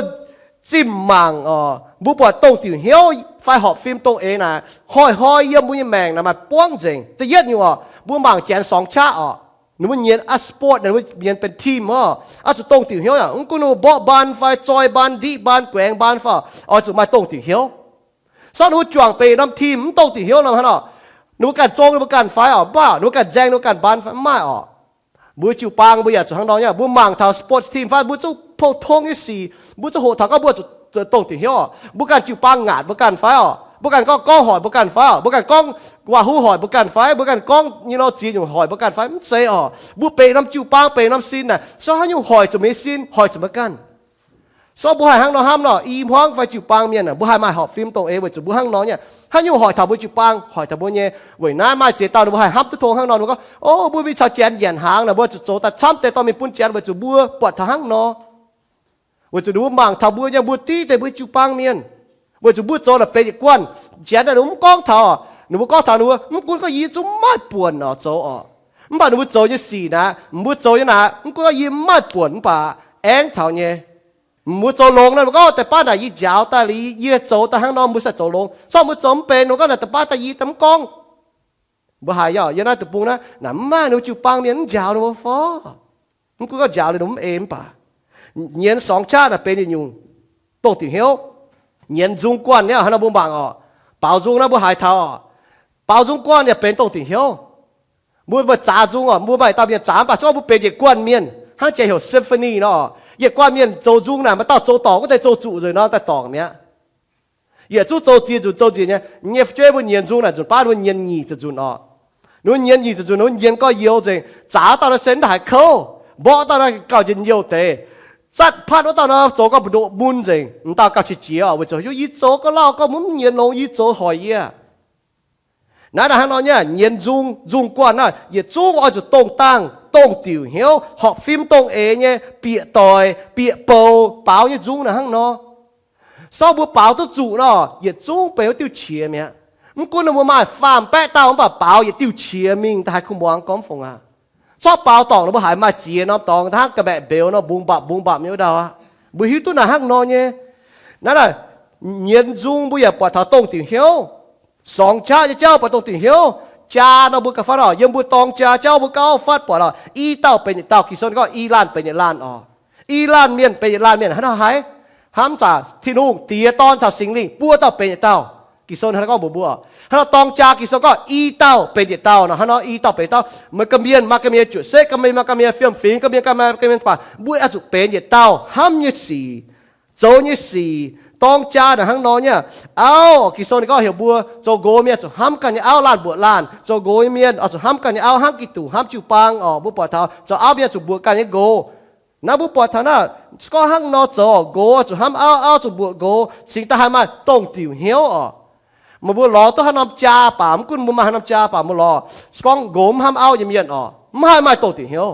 zimh mangc oc, mbuo buatc dongh diuc hnyouv fai horpc fim dongh eix naaic, hnoi-hnoi yiem mbuo nyei maengc naaic maaih buangv nzengc. Da'yietv nyungc oc, mbuo mangc janx song qaqv oc, ninh mbuo nyienz aqv sport, ninh mbuo nyienz benx team oc, oix zuqc dongh diuc hnyouv aqv. Mv gunv ninh mbuo mborqv mbaan fai zoi mbaan, ndiqv mbaan, guaengx mbaan fai, oix zuqc maaih dongh diuc hnyouv. Sortv ninh mbuo juangc benx norm team mv dongh diuc hnyouv nor, hnangv nor, ninh mbuo ganh zong ninh mbuo ganh fai oc, mv baac ninh mbuo ganh nzaeng ninh mbuo ganh mbaan fai, mv maaih oc. Mbuo jiu-baang mbuo yaac zuqc hnangv nor nyei. Mbuo mangc taux sports team fai mbuo zungv pou-tong nyei sic, mbuo zungv hoqc taux gorngv mbuo zuqc dongh diuc hnyouv oc. Mbuo ganh jiu-baang ngaatc mbuo ganh fai oc, mbuo ganh gorngv gorngv hoic mbuo ganh fai oc, mbuo ganh gorngv waac-huv hoic mbuo ganh fai, mbuo ganh gorngv nyei nor ziex nyungc hoic mbuo ganh fai, mv zeiz oc. Mbuo benx norm jiu-baang, benx norm sin naaic, se haaix nyungc hoic zuqc mbuo nyei sin, hoic zuqc mbuo ganh. So mbuo haih hnangv nor hnamv nor, i hmuangv fai jiu-baang mienh aah, mbuo haih maaih horpc fim dongh eix weic zuqc mbuo hnangv nor nyei. Haaix nyungc hoic taux mbuo jiu-baang, hoic taux mbuo nyei. Weic naaiv maaih ziex dauh ninh mbuo haih hnamv duqv tong hnangv nor, ninh mbuo gorngv, o, mbuo mingh caux janx nyanc hnaangx naaic, mbuo zuqc zoux daaih camv deix dorh mingh bun janx weic zuqc mbuo buatc taux hnangv nor. Weic zuqc ninh mbuo mangc taux mbuo nyei, mbuo div deix mbuo jiu-baang mienh. Weic zuqc mbuo zoux naaic benx yietc guanh, janx naaic ninh mv gorngv taux, ninh mbuo gorngv taux ninh mbuo, mv gunv gorngv yie zungv mv maaih buonc oc zoux oc. Mv baac ninh mbuo zoux nyei sic naaic, mbuo zoux nyei naaic, mv gunv gorngv yie mv maaih buonc mv baac aengx taux nyei. Mbuo zoux longx naaic, mbuo gorngv deix baav naaic yie njaaux daaih liuz, yie zoux daaih hnangv nor mbuo sai zoux longx. Sortv mbuo zoux mv benx, mbuo gorngv naaic deix baav daaih yie daaih mv gorngv. Mbuo haiz yaac yiem naaiv deic-bung naaiv, naaic mv maaih ninh mbuo jiu-baang mienh mv njaaux ninh mbuo fai. Mv gunv gorngv njaaux liuz ninh mbuo mv ei mv baac, nyienz sorngx qaqv naaic benx yietc nyungc dongh diuc hnyouv. Nyienz nzung guanh nyei hnangv nor mbuo mangc oc. Baaux nzung naaiv mbuo haiz taux oc. Baaux nzung guanh yaac benx dongh diuc hnyouv. Mbuo maaih zaax nzung oc, mbuo maaih dauh mienh zaax mv baac se gorngv mbuo benx yietc guanh mienh, hnangv jiex heuc symphony nor. Yietc guanh mienh zoux nzung naaic, maaih dauh zoux dorngc wuov deix zoux zuqc nzengc nor daaih dorngc mi'aqv. Yietc zungv zoux ziex nzunc zoux nziex nyei, nyei fu'jueiv mbuo nyienz nzung naaic nzunc baav ninh mbuo nyienz nyic ziepc nzunc oc. Ninh mbuo nyienz nyic ziepc nzunc, ninh mbuo nyienz gorx-youz nzengc. Zaax wuov dauh naaiv se mv haiz kouv, mborqv dauh naaiv gauh njien-youh deix, zatv patv wuov dauh naaiv zoux gorngv mbu'ndoqc mun nzengc, m'dauh gauh qiex jiez oc, weic zuqc heuc yie zoux gorngv lauh gorngv mv nyienz longx, yie zoux hoic yie. Naaiv naaic hnangv nor nyei, nyienz nzung, nzung guanh naaiv yietc zungv oix zuqc dongh dangh, dongh diuc hnyouv, horpc fim dongh eix nyei, bieqc doic, bieqc bouc, baaux nyei nzung naaic hnangv nor. Sortv mbuo baaux duqv zuqc nor, yietc zungv benx wuov diuh qiex mi'aqv. Mv gunv ninh mbuo maaih faam-baeqv dauh mv baac baaux yietc diuh qiex mingh daaih haih kuh muangx gormx fongc aqv. Corc baaux dorngc nor mbuo haiz maaih ziex norm dorngx hnangv ga'mbaeqc mbeux nor mbungx mbapc mbungx mbapc nyei wuov dauh aqv. Mbuo hiuv duqv naaic hnangv nor nyei. Naaiv naaic nyienz nzung mbuo yaac buatc taux dongh diuc hnyouv. Sorngx qaqv nyei jauv buatc dongh diuc hnyouv. Jaa nor mbuo gauh fatv oc, yiem mbuo dorng jaa jauv mbuo gauh fatv buatc oc, i dauh benx yietc dauh. Ging-Sou gorngv i laanh benx yietc laanh oc. I laanh mienh benx yietc laanh mienh hnangv nor haiz, hnamv zaqc Tin-Hungh Diex, Dorn caux Singx Lingh buo dauh benx yietc dauh. Ging-Sou hnangv nor gorngv mbuox mbuo, hnangv nor dorng jaa Ging-Sou gorngv i dauh benx yietc dauh nor, hnangv nor i dauh benx yietc dauh. Meih ga'mienh maaih ga'mienh juqc setv, ga'mienh maaih ga'mienh fiem-fingx, ga'mienh maaih ga'mienh baac mbuo oix zuqc benx yietc dauh hnamv nyei sic, zoux nyei sic, Dorng jaa naaic hnangv nor nyei. Auv, Ging-Sou ninh gorngv heuc mbuo zoux nqox mienh zuqc hnamv ganh nyei auv laanh mbuoqc laanh. Zoux nqox nyei mienh oix zuqc hnamv ganh nyei auv hnangv Giduc hnamv jiu-baang oc. Mbuo buatc taux zoux auv mienh zuqc mbuoqc ganh nyei nqox. Naaiv mbuo buatc taux naaiv, se gorngv hnangv nor zoux, nqox zuqc hnamv auv, auv zuqc mbuoqc nqox, cingx daaih haih maaih dongh diuc hnyouv oc. Meih mbuo lorz duqv haaix norm jaa baac, mv gunv mbuo maaih haaix norm jaa baac mbuo lorz, se gorngv nqox mv hnamv auv nyei mienh oc, mv haih maaih dongh diuc hnyouv.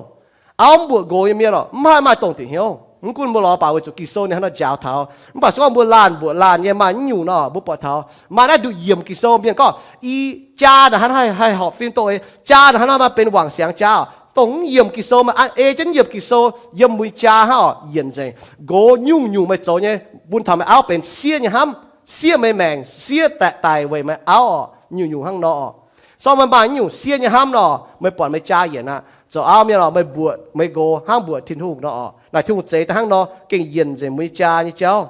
Auv mv mbuoqc nqox nyei mienh oc, mv haih maaih dongh diuc hnyouv. Mv gunv mbuo lorz baac weic zuqc Ging-Sou ninh hnangv nor njaaux taux. Mv baac se gorngv mbuo laanh mbuoqc laanh nyei maaih naaiv nyungc nor, mbuo buatc taux maaih naaiv nduqc yiemc Ging-Sou mienh gorngv, i jaa naaic hnangv haih horpc fim dongh ei, jaa naaic hnangv nor maaih benx wangc siangx jaa oc. Dongh mv yiemc Ging-Sou, maaih an ei jienv yiemc Ging-Sou yiem mbuo nyei jaa hnangv oc, yienc nzengc. Nqox nyungc-nyungc meih zoux nyei bun taux meih auv benx siev nyei hnamv, siev meih maengc, siev daic weic meih auv oc. Nyungc-nyungc hnangv nor oc. Se gorngv meih maaih naaiv nyungc siev nyei hnamv nor, meih buatc meih jaa yienc aqv. Zoux auv mienh oc, meih mbuoqc meih nqox hnangv mbuoqc Tin-Hungh nor oc. Naaic Tin-Hungh zeix daaih hnangv nor gengh yienc nzengc mbuo nyei jaa nyei jauv.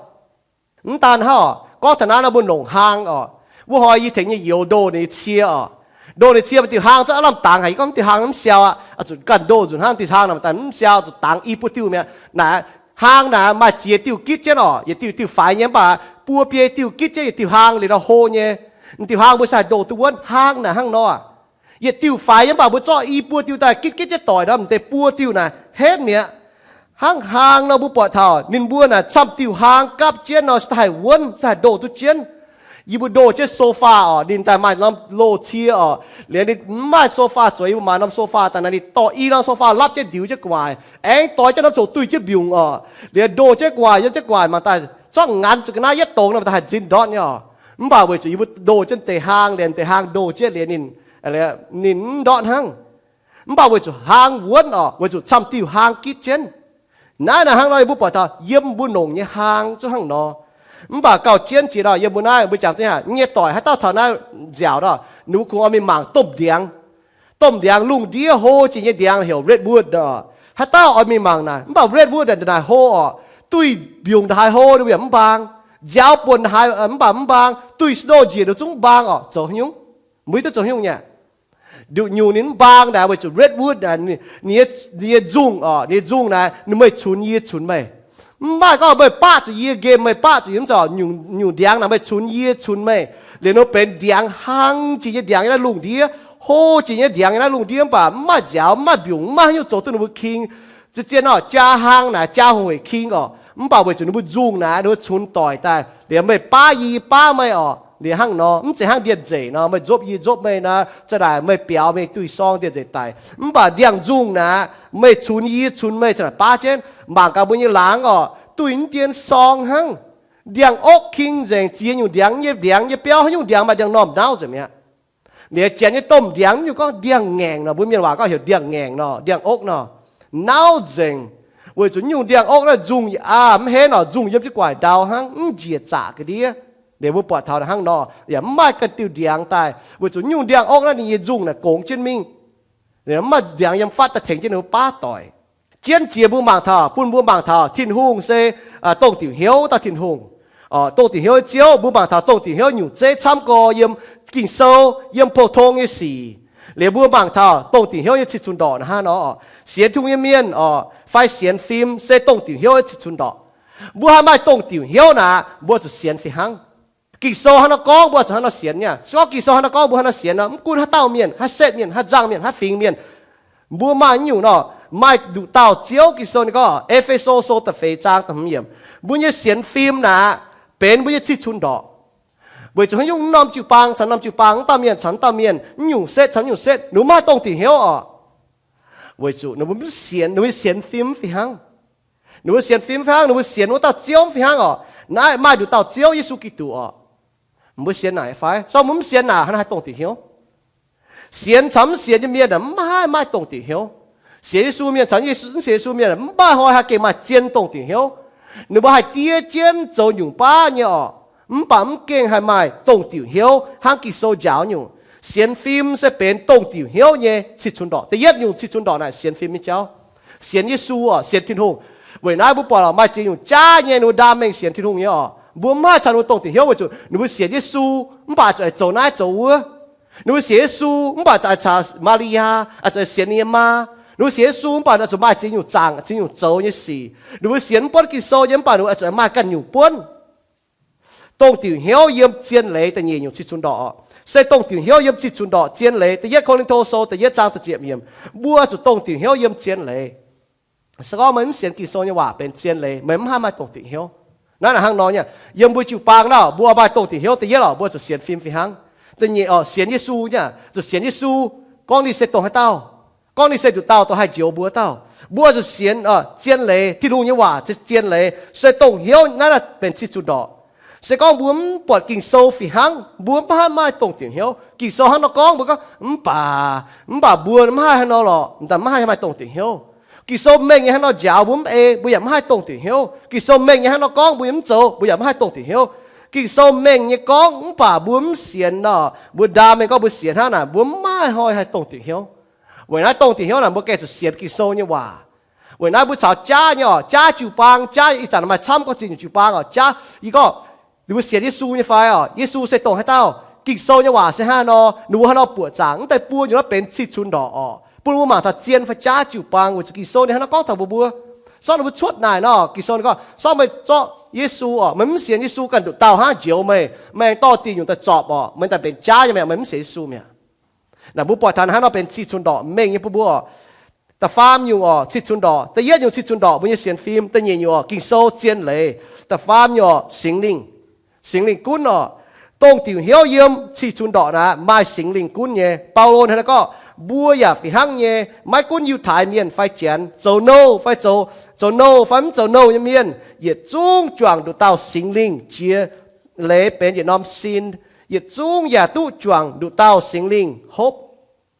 Mv daan hnangv oc, gorngv taux naaiv nor mbuo longc hlaang oc. Wuov hnoi yie tengx yie youz ndoh ninh nyei cie oc. Ndoh ninh cie maaih diuh hlaang zungv aav lamh dangx haic. Yie gorngv diuh hlaang mv siau aqv, zuqc ganh ndoh nzunc hnangv diuh hlaang naaic mv siau, zuqc dangx i buo diuh mi'aqv. Naaic hlaang naaic maaih ziex diuh gitv jienv oc, yietc diuh diuh faix nyei, mv baac buo biei diuh gitv jienv yietc diuh hlaang liuz nor hlo nyei. Diuh hlaang mbuo se haih ndoh duqv wuonv. Hlaang naaic hnangv nor, yietc diuh faix nyei, mv baac mbuo zorqv i buo diuh daaih gitv gitv jienv doic nor, m'deix buo diuh naaic henv mi'aqv. Hnangv hlaang nor mbuo buatc taux ninh mbuo naaic camv diuh hlaang gapv jienv nor se daaih haih wuonv, se haih ndoh duqv jienv. Yie mbuo ndoh jienv sofa oc, ninh daaih maaih norm loz-cie oc, liuz ninh mv maaih sofa zueiz, yie mbuo maaiz norm sofa daaih naaic, ninh dorh i norm sofa lapv jienv ndiux jienv gu'nguaaic, aengx doix jienv norm zoqc duih jienv mbiungc oc, liuz ndoh jienv gu'nguaaic, yiem jienv gu'nguaaic mangc daaih zorqv nganx zuqc ga'naaiv yietv dongz nor daaih haih nzin ndortv nyei oc. Mv baac weic zuqc yie mbuo ndoh jienv deix hlaang, liuz deix hlaang ndoh jienv liuz ninh, ninh mv ndortv hnangv. Mv baac weic zuqc hlaang wuonv oc, weic zuqc camv diuh hlaang gitv jienv. Naaiv naaic hnangv nor yie mbuo buatc taux yiem mbuo longc nyei hlaang zungv hnangv nor. Mv baac gauh jienv jiex nor, yiem mbuo naaiv mbuo jangx deix haic nyei doic, haaix dauh taux naaiv nziaauc nor, ninh mbuo kungx oix mingh mangc domh ndiangx. Domh ndiangx lungh ndiev hlo jiex nyei ndiangx heuc redwood oc. Haaix dauh oix mingh mangc naaic, mv baac redwood naaic hlo oc, duih mbiungc ndongc haaix hlo ninh mbuo yaac mv mbaang. Nziaaux buonc ndongc haaix mv baac mv mbaang, duih snow njiec ninh zungv mv mbaang oc. Zoux haaix nyungc? Mbuo hiuv duqv zoux haaix nyungc nyei? Nduqc nyungc ninh mv mbaang naaic weic zuqc redwood naaic, ninh nyei nzungh oc, ninh nyei nzungh naaic, ninh meih cunx yie cunx meih. Mv baac gorngv meih baqv zuqc yie nqemh, meih baqv zuqc yie, mv zeiz, nyungc ndiangx naaic meih cunx yie cunx meih. Liuz ninh mbuo benx ndiangx hlang jiex nyei ndiangx yiem naaiv lungh ndiev, hlo jiex nyei ndiangx yiem naaiv lungh ndiev, mv baac mv maaih nziaaux, mv maaih mbiungc, mv maaih haaix nyungc zoux duqv ninh mbuo king. Zien-zien oc, jaa hlang naaic jaa hungh heic king oc. Mv baac weic zuqc ninh mbuo nzungh naaic ninh mbuo cunx doic daaih, liuz meih baav yie, yie baav meih oc. Liuz hnangv nor, mv zeiz hnangv ndie-nzeic nor, meih nzopv yie, nzopv meih nor, za'naaic meih biaux mingh duih sorng ndie-nzeic daic. Mv baac ndiangx-nzungh naaic, meih cunx yie, cunx meih, za'naaic baav jienv. Mangc gaax mbuo nyei laangz oc, duih mv dien sorng hnangv. Ndiangx-okv king nzengc, ziex nyungc ndiangx, nyei ndiangx nyei biauv haaix nyungc ndiangx maaih ndiangx-normh nauv nzengc mi'aqv. Liuz janx nyei domh ndiangx nyungc gorngv ndiangx-ngaengc nor, mbuo mienh waac gorngv heuc ndiangx-ngaengc nor, ndiangx-okv nor, nauv nzengc. Weic zuqc nyungc ndiangx-okv naaiv nzungh aqv, mv henv oc, nzungh yiem jienv gu'nguaaic ndau hnangv, mv njiec zaqc ga'ndiev. Liuz mbuo buatc taux hnangv nor, yaac mv maaih ganh diuh ndiangx daaih, weic zuqc nyungc ndiangx-okv naaiv ninh nyei nzungh naaic gongx jienv mingh. Mv maaih ndiangx yiem fatv daaih tengx jienv ninh mbuo baav doic. Jienv jiex mbuo mangc taux, bun mbuo mangc taux Tin-Hungh se dongh diuc hnyouv dauh Tin-Hungh. Dongh diuc hnyouv nyei Ziouv, mbuo mangc taux dongh diuc hnyouv nyungc zeiv camv gorx yiem Ging-Sou, yiem pou-tong nyei sic. Liuz mbuo mangc taux dongh diuc hnyouv nyei cih cunx ndorqc naaiv hnangv nor, sienx Tin-Hungh nyei mienh oc, fai sienx fim se dongh diuc hnyouv nyei cih cunx ndorqc. Mbuo haih maaih dongh diuc hnyouv naaic, mbuo zuqc sienx fih hnangv. Ging-Sou hnangv nor gorngv, mbuo zuqc hnangv nor sienx nyei. Se gorngv Ging-Sou hnangv nor gorngv, mbuo hnangv nor sienx nor, mv gunv haaix dauh mienh, haaix setv mienh, haaix nzangc mienh, haaix fingx mienh, mbuo maaih nyungc nor, maaih nduqc dauh Ziouv Ging-Sou ninh gorngv, E^fe^so Sou da'feix zaang da'hmz yiemc, mbuo nyei sienx fim naaic, benx mbuo nyei cih cunx ndorqc. Weic zuqc haaix nyungc norm jiu-baang caux norm jiu-baang, wuov dauh mienh caux wuov dauh mienh, mv nyungc setv caux mv nyungc setv, ninh mbuo mv haih dongh diuc hnyouv oc. Weic zuqc ninh mbuo mv sienx, ninh mbuo nyei sienx fim mv fih hnangv. Ninh mbuo sienx fim mv fih hnangv, ninh mbuo sienx wuov dauh Ziouv mv fih hnangv oc. Naaiv maaih nduqc dauh Ziouv, Yesu Giduc oc. Mbuo sienx naaic fai? Se gorngv mbuo mv sienx naaic, hnangv haaix dongh diuc hnyouv? Sienx caux mv sienx nyei mienh mv haih maaih dongh diuc hnyouv. Sienx Yesu mienh caux mv sienx Yesu mienh mv baac hnoi haih gengh maaih zien dongh diuc hnyouv. Ninh mbuo haih diev jienv zoux nyungc baav nyei oc, mv baac mv gengh haih maaih dongh diuc hnyouv hnangv Ging-Sou njaaux nyungc. Sienx fim se benx dongh diuc hnyouv nyei cih cunx ndorqc. Da'yietv nyungc cih cunx ndorqc naaic sienx fim nyei jauv. Sienx Yesu oc, sienx Tin-Hungh. Weic naaiv mbuo buatc maaih ziex nyungc jaav nyei ninh mbuo ndaam mengh sienx Tin-Hungh nyei oc, mbuo mv haih caux ninh mbuo dongh diuc hnyouv weic zuqc ninh mbuo sienx Yesu mv baac zuqc aengx zoux naaiv zoux wuov. Ninh mbuo sienx Yesu mv baac zuqc aengx caux Maa^li^yaa, zuqc aengx sienx ninh nyei maa. Ninh mbuo sienx Yesu mv baac zuqc maaih ziex nyungc zaangc, ziex nyungc zoux nyei sic. Ninh mbuo sienx mv buonv Ging-Sou nyei mv baac ninh mbuo zuqc aengx maaih ganh nyungc buonv. Dongh diuc hnyouv yiem zien leiz da'nyeic nyungc cih cunx ndorqc oc. Se dongh diuc hnyouv yiem cih cunx ndorqc zien leiz. Da'yietv Ko^lin^to Sou da'yietv zaang da'ziepc yiemc, mbuo zuqc dongh diuc hnyouv yiem zien leiz. Se gorngv meih mv sienx Ging-Sou nyei waac benx zien leiz, meih mv haih maaih dongh diuc hnyouv. Naaiv hnangv nor nyei, yiem mbuo jiu-baang naaiv, mbuo maaih dongh diuc hnyouv. Da'yietv oc, mbuo zuqc sienx fim fih hnangv. Da'nyeic oc, sienx Yesu nyei, zuqc sienx Yesu, gorngv ninh se dongh haaix dauh, gorngv ninh se nduqc dauh dongh haih njoux mbuo dauh. Mbuo zuqc sienx zien leiz, Tin-Hungh nyei waac zien leiz, se dongh hnyouv naaiv benx cih cunx ndorqc. Se gorngv mbuo mv buatc Ging-Sou fih hnangv, mbuo mv haih maaih dongh diuc hnyouv. Ging-Sou hnangv nor gorngv, mbuo gorngv, mv baac, mv baac mbuo mv haih hnangv nor lorqc, mv haih maaih dongh diuc hnyouv. Ging-Sou mengh nyei hnangv nor njaaux, mbuo mv ei, mbuo yaac mv haih dongh diuc hnyouv. Ging-Sou mengh nyei hnangv nor gorngv, mbuo yaac mv zoux, mbuo yaac mv haih dongh diuc hnyouv. Ging-Sou mengh nyei gorngv, mv baac mbuo mv sienx nor, mbuo ndaam mengh gorngv mbuo sienx hnangv naaic, mbuo mv maaih hnoi haih dongh diuc hnyouv. Weic naaiv dongh diuc hnyouv naaic, mbuo gengh zuqc sienx Ging-Sou nyei waac. Weic naaiv mbuo caux jaav nyei oc, jaav jiu-baang, jaav ih zanc maaih camv gorngv zinh nyungc jiu-baang oc, jaav yie gorngv ninh mbuo sienx Yesu nyei fai oc, Yesu se dongh haaix dauh, Ging-Sou nyei waac se hnangv haaix nor, ninh mbuo hnangv haaix nor buoqc zaangc, mv deix buo nyungc naaiv benx cih cunx ndorqc oc, bun mbuo mangc taux zien fai jaav jiu-baang, weic zuqc Ging-Sou ninh hnangv haaix nor gorngv taux mbuo mbuo. Sortv ninh mbuo cuotv naaic nor, Ging-Sou ninh gorngv, sortv meih zorqv Yesu oc, meih mv sienx Yesu ganh nduqc dauh hnangv njoux meih, meih aengx dorh diuc nyungc daaih zorpc oc, meih daaih mbenc jaav nyei, meih mv sienx Yesu mi'aqv. Naaic mbuo buatc taux hnangv nor benx cih cunx ndorqc mengh nyei bun mbuo oc. Da'faam nyungc oc, cih cunx ndorqc. Da'yietv nyungc cih cunx ndorqc mbuo nyei sienx fim. Da'nyeic nyungc oc, Ging-Sou zien leiz. Da'faam nyungc oc, Singx Lingh. Singx Lingh gunv oc. Dongh diuc hnyouv yiem cih cunx ndorqc naaic maaih Singx Lingh gunv nyei. Baulo hnangv naaiv gorngv, mbuo yaac fih hnangv nyei, maiv gunv Yiutai Mienh fai Janx, zoux nouh fai zoux, zoux nouh fai mv zoux nouh nyei mienh, yietc zungv juangc nduqc dauh Singx Lingh jiex leiz benx yietc norm sin, yietc zungv yaac duqv juangc nduqc dauh Singx Lingh hopv.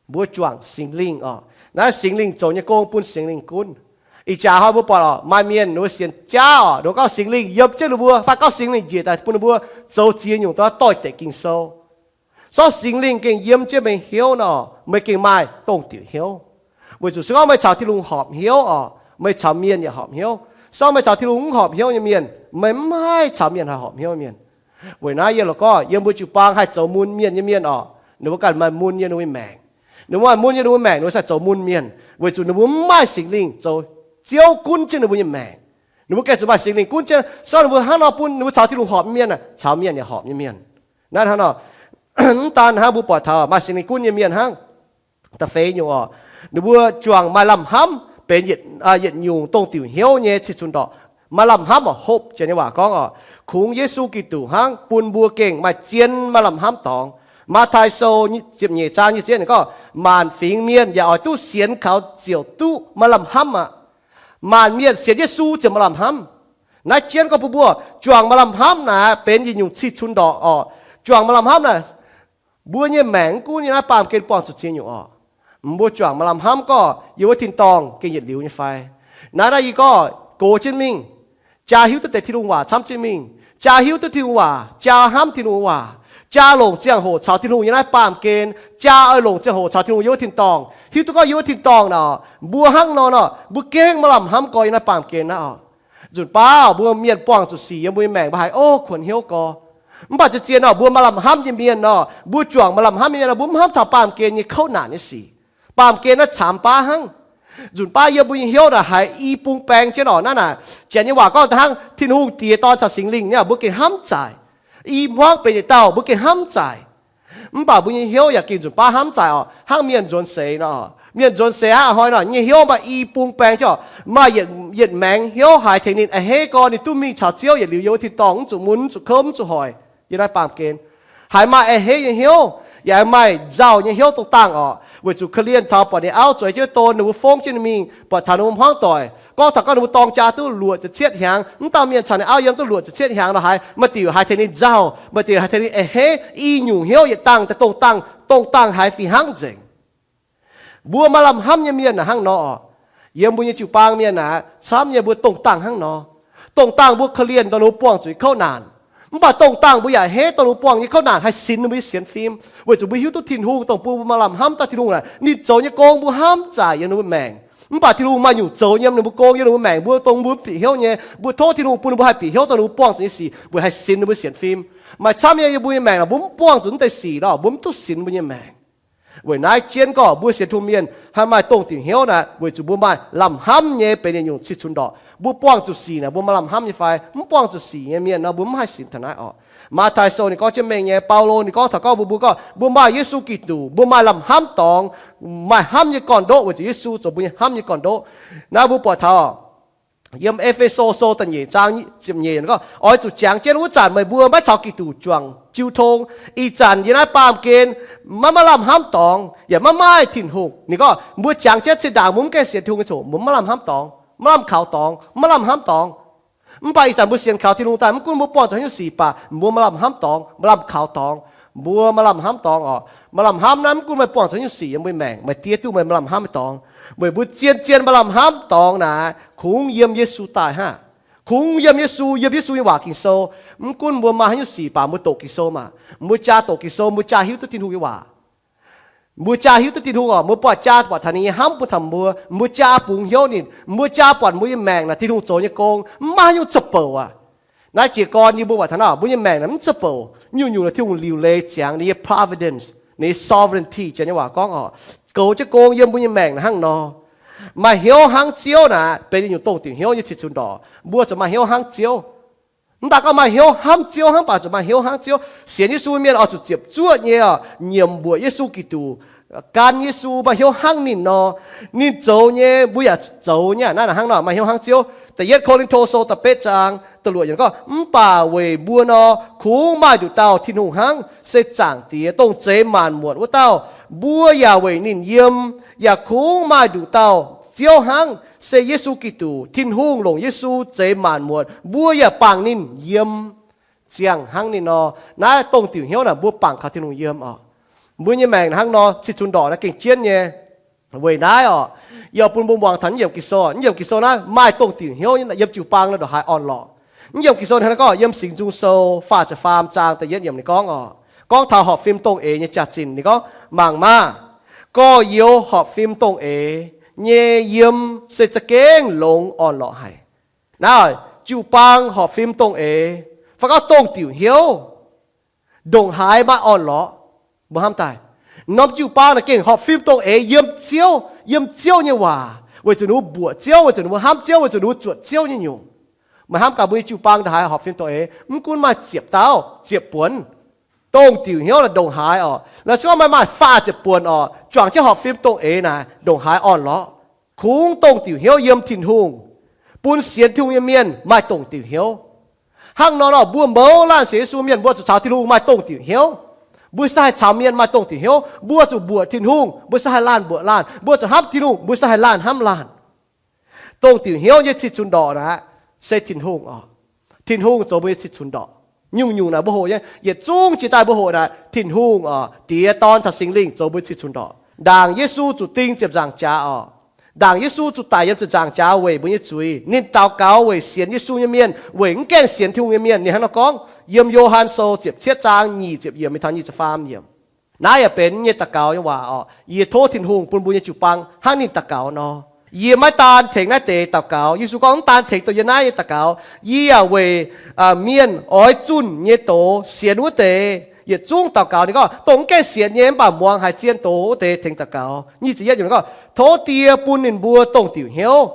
Mbuo juangc Singx Lingh oc. Naaiv Singx Lingh zoux nyei gong bun Singx Lingh gunv. Ih jaax hnoi mbuo buatc oc, maaih mienh ninh mbuo sienx jaav oc, ninh mbuo gorngv Singx Lingh yiem jienv ninh mbuo, fai gorngv Singx Lingh njiec daaih bun ninh mbuo zoux ziex nyungc daaih doix-dekc Ging-Sou. Sortv Singx Lingh gengh yiem jienv meih hnyouv nor, meih gengh maaih dongh diuc hnyouv. Weic zuqc se gorngv meih caux Tin-Hungh horpc hnyouv oc, meih caux mienh yaac horpc hnyouv. Se gorngv meih caux Tin-Hungh mv horpc hnyouv nyei mienh, meih mv haih caux mienh haih horpc hnyouv mienh. Weic naaiv yie lorqc gorngv yiem mbuo jiu-baang haih zoux mun mienh nyei mienh oc, ninh mbuo ganh maaih mun yiem ninh mbuo maengc. Ninh mbuo maaih mun yiem ninh mbuo maengc, ninh mbuo sai zoux mun mienh, weic zuqc ninh mbuo mv maaih Singx Lingh zoux Ziouv gunv jienv ninh mbuo nyei maengc. Ninh mbuo gengh zuqc maaih Singx Lingh gunv jienv, se ninh mbuo hnangv nor bun ninh mbuo caux Tin-Hungh horpc mienh, caux mienh yaac horpc nyei mienh. Naaiv hnangv nor, mv daan hnangv mbuo buatc taux maaih Singx Lingh gunv nyei mienh hnangv. Da'feix nyungc oc, ninh mbuo juangc maaih lamh hnamv benx yietc nyungc dongh diuc hnyouv nyei cih cunx ndorqc. Maaih lamh hnamv oc, hope janx nyei waac gorngv oc, kungx Yesu Giduc hnangv bun mbuo gengh maaih zien maaih lamh hnamv dorngx. Matv^taai Sou ziepc nyeic zaang nyic ziepc gorngv, maanc fingx mienh yaac oix duqv sienx kaux ziouc duqv maaih lamh hnamv aqv. Maanc mienh sienx Yesu ziouc maaih lamh hnamv. Naaiv jienv gorngv bun mbuo juangc maaih lamh hnamv naaic benx yietc nyungc cih cunx ndorqc oc. Juangc maaih lamh hnamv naaic, mbuo nyei maengc mv gunv yiem naaiv baamh gen buangh zuqc ziex nyungc oc. Mbuo juangc maaih lamh hnamv gorngv yiem wuov tin-dorngh gengh yietc liuz nyei fai? Naaiv naaiv yie gorngv gox jienv mingh, jaa hiuv duqv deix Tin-Hungh waac camv jienv mingh, jaa hiuv duqv Tin-Hungh waac, jaa hnamv Tin-Hungh waac, jaa longc ziangh hoc caux Tin-Hungh yiem naaiv baamh gen, jaa oix longc ziangh hoc caux Tin-Hungh yiem wuov tin-dorngh. Hiuv duqv gorngv yiem wuov tin-dorngh naaic, mbuo hnangv nor nor, mbuo gengh maaih lamh hnamv gorx yiem naaiv baamh gen naaiv oc. Nzunc baav mbuo mienh buangh zuqc sic yiem mbuo nyei maengc, mbuo haiz, o, kuonx hnyouv gorx. Mv baac zien-zien nor, mbuo maaih lamh hnamv nyei mienh nor, mbuo juangc maaih lamh hnamv nyei mienh nor, mbuo mv hnamv taux baamh gen nyei kouv naanc nyei sic. Baamh gen naaiv camv baav hnangv. Nzunc baav yiem mbuo nyei hnyouv naaic haiz i bung baeng jienv oc. Naaiv naaic, janx nyei waac gorngv da'hnangv Tin-Hungh Diex, Dorn caux Singx Lingh nyei, mbuo gengh hnamv zaaic. I hmuangv benx yietc dauh, mbuo gengh hnamv zaaic. Mv baac mbuo nyei hnyouv yaac gengh nzunc baav hnamv zaaic oc. Hnangv mienh nzuonx seix nor, mienh nzuonx seix hnangv a'hnoi nor, nyei hnyouv maaih i bung baeng jienv oc. Maaih yietc maengx hnyouv haiz tengx ninh a'hneiv gorx ninh duqv mingh caux Ziouv yietc liuz yiem wuov tin-dorngh, mv zuqc mun, mv zuqc kouv, mv zuqc hoic yiem naaiv baamh gen. Haiz maaih a'hneiv nyei hnyouv, yaac maaih nzauh nyei hnyouv dongh dangh oc. Weic zuqc korv-lienh taux buatc ninh auv zueiz jienv don, ninh mbuo fongv jienv ninh mingh, buatc taux ninh mbuo hmuangv doic. Gorngv taux gorngv ninh mbuo dorng jaa duqv luoqc ziepc cietv hnyangx, mv dauh mienh caux ninh auv yiem duqv luoqc ziepc cietv hnyangx nor, haiz maaih diuc haiz tengx ninh nzauh, maaih diuh haiz tengx ninh a'hneiv. I nyungc hnyouv yietc dangh daaih dongh dangh, dongh dangh haiz fih hnangv nzengc. Mbuo maaih lamh hnamv nyei mienh naaic hnangv nor oc. Yiem mbuo nyei jiu-baang mienh naaic camv nyei, mbuo dongh dangh hnangv nor. Dongh dangh mbuo korv-lienh dongh ninh mbuo buangh zuqc nyei kouv naanc. Mv baac dongh dangh mbuo yaac a'hneiv dongh ninh mbuo buangh nyei kouv naanc, haih sinx ninh mbuo nyei sienx fim. Weic zuqc mbuo hiuv duqv Tin-Hungh dongh bun mbuo maaih lamh hnamv daaih Tin-Hungh naaic, ninh zoux nyei gong mbuo hnamv zaaic yiem ninh mbuo maengc. Mv baac Tin-Hungh maaih nyungc zoux yiem ninh mbuo gong, yiem ninh mbuo maengc, mbuo dongh mbuo mv bieqc hnyouv nyei. Mbuo tov Tin-Hungh bun ninh mbuo haih bieqc hnyouv dongh ninh mbuo buangh zuqc nyei sic, weic haih sinx ninh mbuo sienx fim. Maaih camv nyei yiem mbuo nyei maengc naaic, mbuo mv buangh zuqc mv deix sic nor, mbuo mv duqv sinx mbuo nyei maengc. Weic naaiv jienv gorngv mbuo sienx Tin-Hungh mienh haih maaih dongh diuc hnyouv naaic, weic zuqc mbuo maaih lamh hnamv nyei benx yietc nyungc cih cunx ndorqc. Mbuo buangh zuqc sic naaic, mbuo maaih lamh hnamv nyei fai? Mv buangh zuqc sic nyei mienh nor, mbuo mv haih sinx taux naaiv oc. Matv^tai Sou ninh gorngv jienv mengh nyei, Baulo ninh gorngv taux gorngv mbuo, mbuo gorngv mbuo maaih Yesu Giduc, mbuo maaih lamh hnamv dorngx, maaih hnamv nyei gorn-ndoqv weic zuqc Yesu zoux mbuo nyei hnamv nyei gorn-ndoqv. Naaiv mbuo buatc taux yiem E^fe^so Sou da'nyeic zaang ziepc nyeic gorngv, oix zuqc jangx jienv wuov zanc meih mbuo maiv caux Giduc juangc jiu tong. Ih zanc yie naaiv baamh gen maiv maaih lamh hnamv dorngx, yaac maiv maaih Tin-Hungh. Ninh gorngv mbuo jangx jienv zinh ndaangc mbuo mv gaengh sienx Tin-Hungh nyei ziangh hoc mbuo maiv lamh hnamv dorngx, maiv lamh kaux dorngx, maiv lamh hnamv dorngh. Mv baac ih zanc mbuo sienx kaux Tin-Hungh daaih, mv gunv mbuo buangh zuqc haaix nyungc sic baac mbuo maaih lamh hnamv dorngx, maaih lamh kaux dorngx. Mbuo maaih lamh hnamv dorngx oc. Maaih lamh hnamv naaiv mv gunv meih buangh zuqc haaix nyungc sic yiem mbuo maengc, maaih diev duqv meih maaih lamh hnamv dorngx. Weic mbuo zien-zien maaih lamh hnamv dorngx naaic, kungx yiem Yesu daaih hnangv. Kungx yiem Yesu, yiem Yesu nyei waac Ging-Sou. Mv gunv mbuo maaih haaix nyungc sic baac mbuo doqc Ging-Sou maah. Mbuo jaa doqc Ging-Sou, mbuo jaa hiuv duqv Tin-Hungh nyei waac. Mbuo jaa hiuv duqv Tin-Hungh oc, mbuo buatc jaa buatc taux ninh nyei hnamv bun taux mbuo, mbuo jaa bungx hnyouv ninh, mbuo jaa buatc mbuo nyei maengc naaic Tin-Hungh zoux nyei gong mv maaih haaix nyungc zuov bouc aqv. Naaiv jiez gorn yie mbuo buatc taux naaiv, mbuo nyei maengc naaic mv zuov bouc. Nyungc-nyungc naaic Tin-Hungh liuc leiz ziangx ninh nyei providence, ninh nyei sovereignty, janx nyei waac gorngv oc, goux jienv gong yiem mbuo nyei maengc naaic hnangv nor. Maaih hnyouv hnangv Ziouv naaic benx ninh nyungc dongh diuc hnyouv nyei cih cunx ndorqc. Mbuo zuqc maaih hnyouv hnangv Ziouv. Mv daaih gorngv maaih hnyouv hnamv Ziouv hnangv, mv baac zuqc maaih hnyouv hnangv Ziouv. Sienx Yesu mienh oix zuqc ziepc zuoqv nyei oc, nyiemc mbuoqc Yesu Giduc, gan Yesu, maaih hnyouv hnangv ninh nor. Ninh zoux nyei mbuo yaac zoux nyei. Naaiv hnangv nor maaih hnyouv hnangv Ziouv. Da'yietv Ko^lin^to Sou da'betv zaang da'luoqc yiemc gorngv, mv baac weic mbuo nor, kungx maaih nduqc dauh Tin-Hungh hnangv, se Zaangc Diex, dongh zeix maanc muotc wuov dauh. Mbuo yaac weic ninh yiem, yaac kungx maaih nduqc dauh Ziouv hnangv, se Yesu Giduc. Tin-Hungh longc Yesu zeix maanc muotc, mbuo yaac bangc ninh yiem ziangh hnangv ninh nor. Naaiv dongh diuc hnyouv naaic mbuo bangc kaux Tin-Hungh yiem oc. Mbuo nyei maengc hnangv nor cih cunx ndorqc naaiv gengh jienv nyei. Weic naaiv oc, yie bun mbuo muangx taux naaiv yiemc Ging-Sou. Naaiv yiemc Ging-Sou naaiv maaih dongh diuc hnyouv yiem jiu-baang naaiv ndongc haaix orn-lorqc. Naaiv yiemc Ging-Sou hnangv naaiv gorngv yiem Singx Nzung Sou faah ziepc faam zaang da'yietv yiemc ninh gorngv oc, gorngv taux horpc fim dongh eix nyei jaax-zinh ninh gorngv, mangc maah! Gorx-youz horpc fim dongh eix nyei yiem se za'gengh longx orn-lorqc haic. Naaiv jiu-baang horpc fim dongh eix, fai gorngv dongh diuc hnyouv ndongc haaix maaih orn-lorqc. Mbuo hnamv daaih, norm jiu-baang naaic gengh horpc fim dongh eix yiem Ziouv, yiem Ziouv nyei waac, weic zuqc ninh mbuo mbuoqc Ziouv, weic zuqc ninh mbuo hnamv Ziouv, weic zuqc ninh mbuo zuotc Ziouv nyei nyungc. Meih hnamv gaax mbuo nyei jiu-baang ndongc haaix horpc fim dongh eix? Mv gunv maaih ziepc dauh, ziepc buonc, dongh diuc hnyouv naaic ndongc haaix oc. Laaix se gorngv maaih, maaih faah ziepc buonc oc, juangc jienv horpc fim dongh eix naaic ndongc haaix orn-lorqc. Kungx dongh diuc hnyouv yiem Tin-Hungh, bun sienx Tin-Hungh nyei mienh maaih dongh diuc hnyouv. Hnangv nor nor, mbuo mouz laanh sienx Yesu mienh mbuo zuqc caux Tin-Hungh maaih dongh diuc hnyouv. Mbuo se haih caux mienh maaih dongh diuc hnyouv. Mbuo zuqc mbuoqc Tin-Hungh, mbuo se haih laanh mbuoqc laanh. Mbuo zuqc hnamv Tin-Hungh, mbuo se haih laanh hnamv laanh. Dongh diuc hnyouv nyei cih cunx ndorqc naaic se Tin-Hungh oc. Tin-Hungh zoux mbuo nyei cih cunx ndorqc. Nyungc-nyungc naaic mbuo hoqc nyei, yietc zungv jiex daaih mbuo hoqc naaic, Tin-Hungh oc, Diex, Dorn caux Singx Lingh zoux mbuo nyei cih cunx ndorqc. Ndaangc Yesu zuqc ding ziepc nzaangc jaax oc. Ndaangc Yesu zuqc daic yiem ziepc nzaangc jaax weic mbuo nyei zuiz. Ninh daux gaux weic sienx Yesu nyei mienh, weic mv gaengh sienx Tin-Hungh nyei mienh. Ninh hnangv nor gorngv yiem Yo^han Sou ziepc cietv zaang nyic ziepc yiemc mingh taux nyic ziepc faam yiemc. Naaiv yaac benx yie nyei daux gaux nyei waac oc. Yie tov Tin-Hungh bun mbuo nyei jiu-baang hnangv ninh daux gaux nor. Yie maiv daan tengx naaiv deix daux gaux. Yesu gorngv, mv daan tengx dongh yie naaiv nyei daux gaux. Yie yaac weic mienh oix zunh nyei doz sienx wuov deix yietc zungv daux gaux. Ninh gorngv, dongh mv gaengh sienx nyei mv baac muangx haiz zien doz wuov deix tengx daux gaux. Nyic ziepc yietv gorngv, tov Die bun ninh mbuo dongh diuc hnyouv.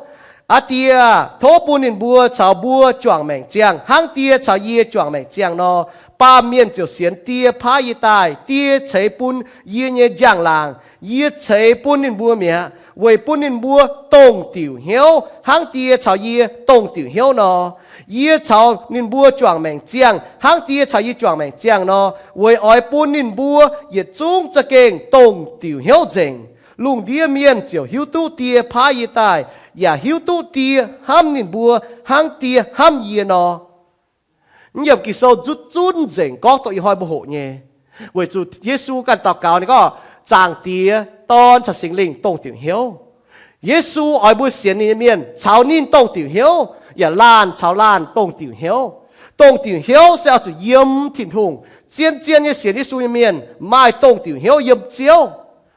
Aa Die, tov bun ninh mbuo caux mbuo juangc maengc ziangh hnangv Die caux yie juangc maengc ziangh nor. Baamh mienh ziouc sienx Die paaiv yie daaih. Die ceix bun yie nyei njang-laangc. Yie ceix bun ninh mbuo mi'aqv, weic bun ninh mbuo dongh diuc hnyouv hnangv Die caux yie dongh diuc hnyouv nor. Yie caux ninh mbuo juangc maengc ziangh hnangv Die caux yie juangc maengc ziangh nor, weic oix bun ninh mbuo yietc zungv za'gengh dongh diuc hnyouv nzengc. Lungh ndiev mienh ziouc hiuv duqv Die paaiv yie daaih, yaac hiuv duqv Die hnamv ninh mbuo hnangv Die hnamv yie nor. Naaiv yiemc Ging-Sou zutv zunv nzengc gorngv dongh ih hnoi mbuo hoqc nyei. Weic zuqc Yesu ganh daux gaux ninh gorngv, Zaangc Diex, Dorn caux Singx Lingh dongh diuc hnyouv. Yesu oix mbuo sienx ninh nyei mienh caux ninh dongh diuc hnyouv, yaac laanh caux laanh dongh diuc hnyouv. Dongh diuc hnyouv se oix zuqc yiem Tin-Hungh. Zien-zien nyei sienx Yesu nyei mienh maaih dongh diuc hnyouv yiem Ziouv.